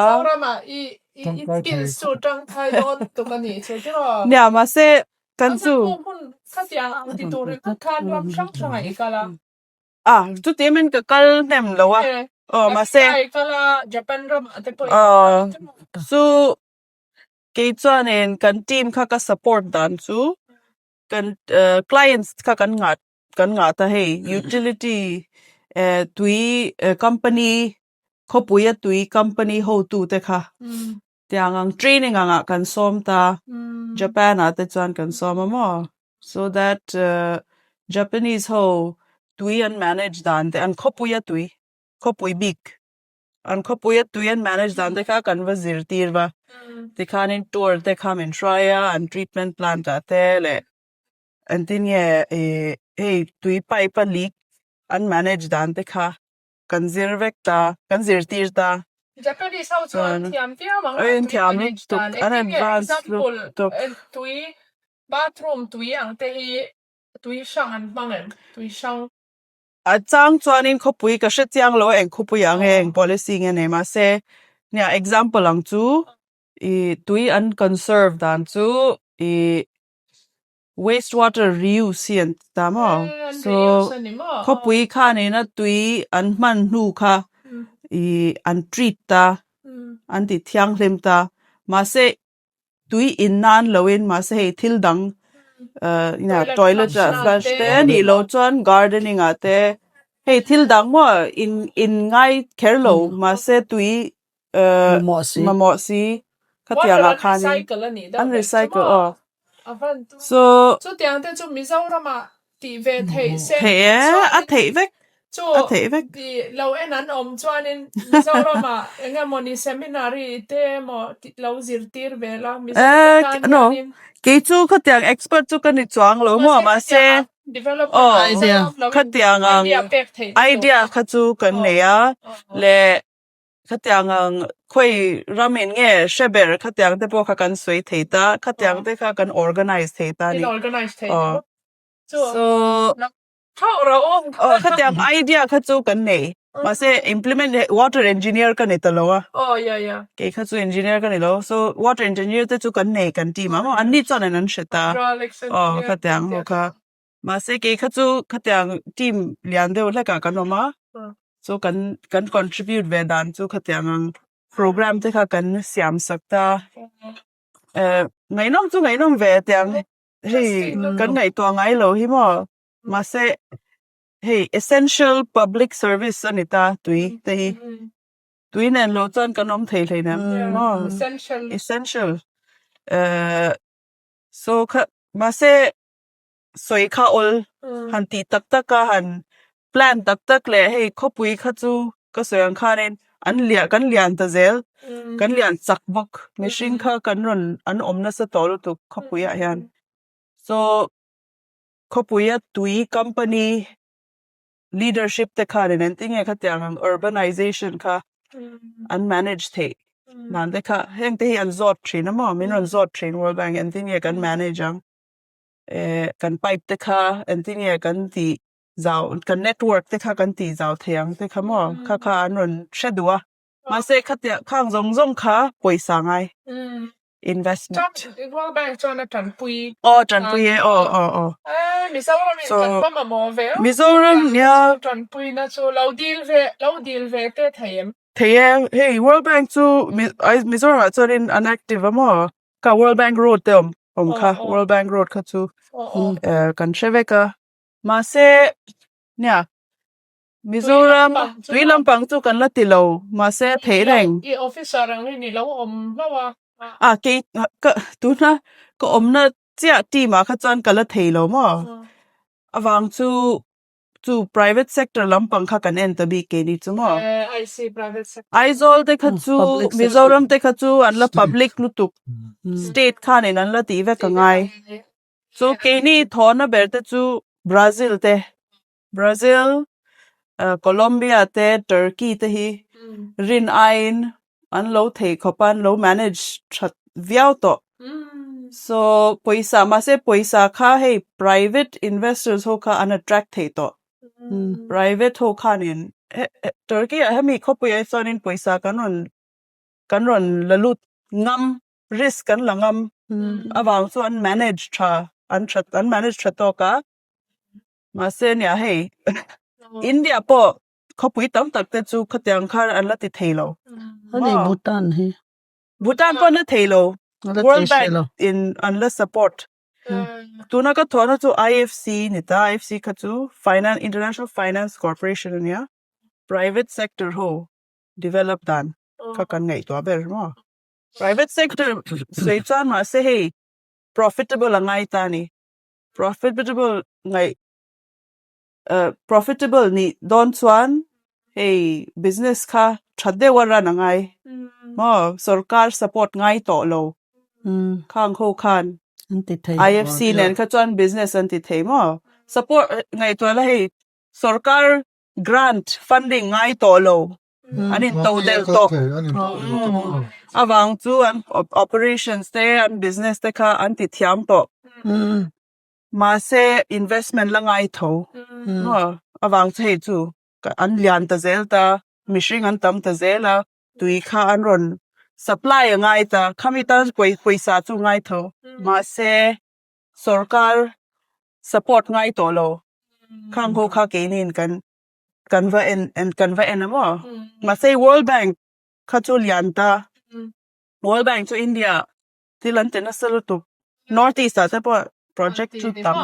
[SPEAKER 2] nia mahse Kan chu. A chuti min ka kal hnem lo a aw mahse aw chu kei chuanin kan team kha ka support dan chu kan clients kha kan ngah kan ngah ta hei utility eh tui company khawpui a tui company hotu te kha. Tiang ang training angah kan sawm ta, Japan ah te chuan kan sawm a maw? So that Japanese ho tui an manage dan te, an khawpui a tui, khawpui bik, an khawpui a tui an manage dan te kha kan va zirtir va, tikhanin tour te kha min hruai a, an treatment plant ah te leh engtin nge ih hei tui pipe a leak an manage dan te kha Kan zir vek ta, kan zirtir ta.
[SPEAKER 1] Japanese ho chu an thiam viau ang a, tui manage dan engtin nge example tui bathroom tui ang te hi tui hrang an hmang em tui hrang.
[SPEAKER 2] A chang chuanin khawpui ka hre chiang lo a eng khawpui ah nge eng policy nge nei mahse nia example ang chu ih tui an conserve dan chu ih Waste water reuse hi an ti ta maw? So khawpui khanin a tui an hman hnu kha ih an treat ta, an ti thianghlim ta. Mahse tui in nan loin mahse hei thil dang toilet ah flush te a nih loh chuan gardening ah te hei thil dang maw in in ngai kher lo mahse tui mamawh si khatiang ah khanin an recycle aw so
[SPEAKER 1] chutiang te chu Mizoram ah tih ve theih se
[SPEAKER 2] theih e a theih vek a theih vek
[SPEAKER 1] lo en an awm chuanin Mizoram ah eng emawni seminary te emaw lo zirtir ve la Mizoram tan
[SPEAKER 2] no kei chu khatiang expert chu ka ni chuang lo maw mahse aw khatiang ang idea kha chu kan nei a leh Khatiang ang khawi ram in nge hre ber khatiang te pawh kha kan sawi thei ta, khatiang te kha kan organize thei ta a ni.
[SPEAKER 1] In organize thei
[SPEAKER 2] Aw.
[SPEAKER 1] ni. Chu
[SPEAKER 2] So
[SPEAKER 1] thauh rau.
[SPEAKER 2] Aw khatiang idea kha chu kan nei. Mahse implement water engineer ka ni ta lo a.
[SPEAKER 1] Oh yeah yeah.
[SPEAKER 2] Kei kha chu engineer ka ni lo. So water engineer te chu kan nei kan team a maw an ni chuan an hre ta. Aw khatiang ho kha. Mahse kei kha chu khatiang team lian deuh hlekah kan awm a. So kan kan contribute ve dan chu khatiang ang program te kha kan siam sak ta. Eh ngaihnawm chu ngaihnawm ve tiang hei kan ngaihtuah ngai lo hi maw. Mahse hei essential public service a ni ta tui te hi. Tui nen lo chuan kan awm thei hlei nem maw. Essential. Eh so kha mahse sawi kha awl han tih tak tak a han plan tak tak leh hei khawpui kha chu ka sawi ang khanin an lian kan lian ta zel kan lian chak bawk mihring kha kan rawn an awm nasa tawh lutuk khawpui ah hian so khawpui a tui company leadership te khanin engtin nge khatiang ang urbanization kha an manage theih dan te kha heng te hi an zawt thin a maw min rawn zawt thin World Bank engtin nge kan manage ang. eh kan pipe te kha engtin nge kan tih zau kan network te kha kan tih zau thei ang te kha maw kha kha an rawn hre duh a mahse khatiang khang zawng zawng kha pawisa ngai investment
[SPEAKER 1] World Bank chuan a tanpui
[SPEAKER 2] aw tanpui e aw aw aw
[SPEAKER 1] eh Mizoram in kan va mamawh ve aw
[SPEAKER 2] Mizoram nia
[SPEAKER 1] tanpui na chu lo dil ve lo dil ve te thei em
[SPEAKER 2] thei e hei World Bank chu Mizoram ah chuanin an active a maw Ka World Bank Road te awm awm kha World Bank Road kha chu kan hre vek a mahse nia Mizoram tui lampang chu kan la ti lo mahse a theih reng.
[SPEAKER 1] I officer ang hi ni lo awm hlauh a.
[SPEAKER 2] A kei ka tuna ka awmna chiah team ah kha chuan ka la thei lo maw avang chu Chu private sector lampang kha kan en ta bik keini chu maw?
[SPEAKER 1] Eh, I see private sector.
[SPEAKER 2] Aizawl te kha chu Mizoram te kha chu an la public lutuk state khanin an la tih vek a ngai. Chu keini thawhna ber te chu Brazil te Brazil, Colombia te Turkey te hi rin aiin an lo thei khawp a an lo manage that viau tawh so pawisa mahse pawisa kha hei private investors ho kha an attract thei tawh private ho khanin Turkey ah hemi khawpui ah hi chuanin pawisa kan rawn kan rawn la lut ngam risk kan la ngam avang chuan an manage tha an tha an manage tha tawk a mahse nia hei India pawh Khawpui tam tak te chu khatiang khan an la ti thei lo.
[SPEAKER 4] Ani Bhutan hi.
[SPEAKER 2] Bhutan pawh an la thei lo. World Bank in an la support. Tuna ka thawhna chu IFC ni ta, IFC kha chu Finance International Finance Corporation ania. Private sector ho develop dan kha kan ngaihtuah ber maw. Private sector sawi chuan mahse hei profitable a ngai ta a ni. Profitable ngaih Profitable nih dawn chuan hei business kha tha deuh a run a ngai maw sorkar support ngai tawh lo khang ho khan IFC nen kha chuan business an ti thei maw support ngaihtuah la hei sorkar grant funding ngai tawh lo an in to delh tawh avang chu an operations te an business te kha an ti thiam tawh. Mahse investment la ngai tho maw avang chu hei chu an lian ta zel ta mihring an tam ta zel a tui kha an rawn supply a ngai ta khami tan pawisa chu ngai tho mahse sorkar support ngai tawh lo khang ho kha keinin kan kan va en kan va en a maw mahse world bank kha chu lian ta world bank chu India Thil an ti nasa lutuk. North East ah te pawh project chu tam.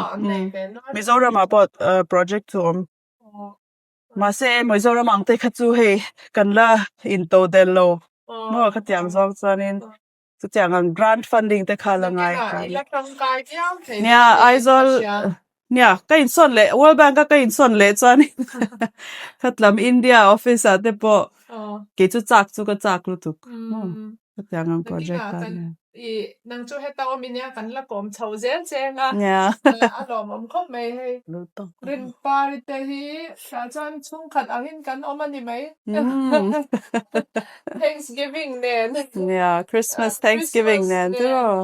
[SPEAKER 2] Mizoram ah pawh project chu awm. Mahse Mizoram ang te kha chu hei kan la in to del lo maw khatiang zawng chuanin chutiang ang grant funding te kha la ngai. Nia Aizawl nia ka insawn leh World Bank a ka insawn leh chuanin khatlam India office ah te pawh kei chu chak chu ka chak lutuk. Hetiang ang project ah hian.
[SPEAKER 1] I nang chu heta awm i nia kan la kawm chho zel cheng a.
[SPEAKER 2] Nia.
[SPEAKER 1] A lawmawm khawp mai hei. Rinpari te hi tah chuan chhungkhat angin kan awm a ni mai. Thanksgiving nen.
[SPEAKER 2] Nia, Christmas Thanksgiving nen tiraw.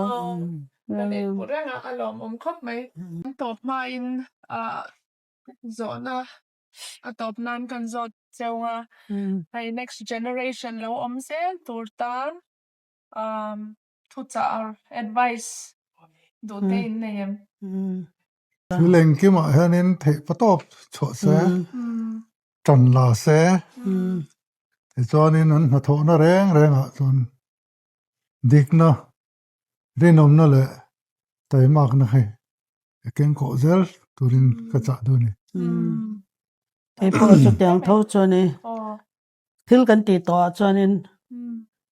[SPEAKER 1] Kan inhmu reng a, a lawmawm khawp mai. Tawp hmain zawhna. A tawp nan kan zawt cheu a, hei next generation lo awm zel tur tan thuchah advice duh te in nei em?
[SPEAKER 6] Thil engkimah hianin theih patawp chhuah se, tan la se, tichuanin an hnathawhna reng rengah chuan dikna, rinawmna leh taimakna hi a keng kawh zel turin ka chah duh a ni.
[SPEAKER 4] Hei pawh chutiang tho chu a ni. Thil kan tih tawh ah chuanin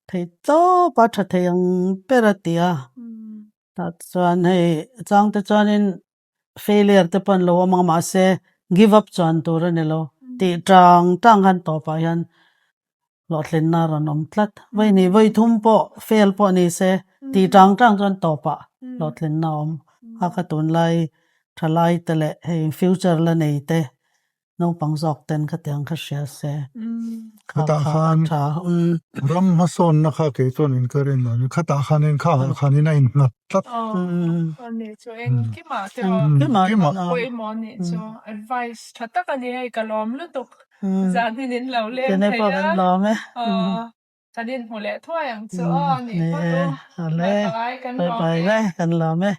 [SPEAKER 4] theih tawp a tha thei ang ber a ti a. Tah chuan hei chang te chuanin failure te pawh an lo awm ang a mahse give up chuan tur a ni lo. Tih tang tang khan tawpah hian hlawhtlinna a rawn awm tlat. Vawi hnih vawi thum pawh fail pawh ni se tih tang tang chuan tawpah hlawhtlinna a awm. A kha tunlai thalai te leh hei future la nei te Naupang zawk ten khatiang kha hria se.
[SPEAKER 6] Khatah khan ram hmasawnna kha kei chuan in ka rin lo. Khatah khanin kha ah khanin a innghat tlat.
[SPEAKER 1] Ani chu engkimah te pawh pawimawh anih chu advice tha tak a ni hei ka lawm lutuk zan in lo leng thei a. Kan inhmu leh thuai ang chu aw anih phawt u. Bye bye kan lawm e.
[SPEAKER 4] Kan lawm e.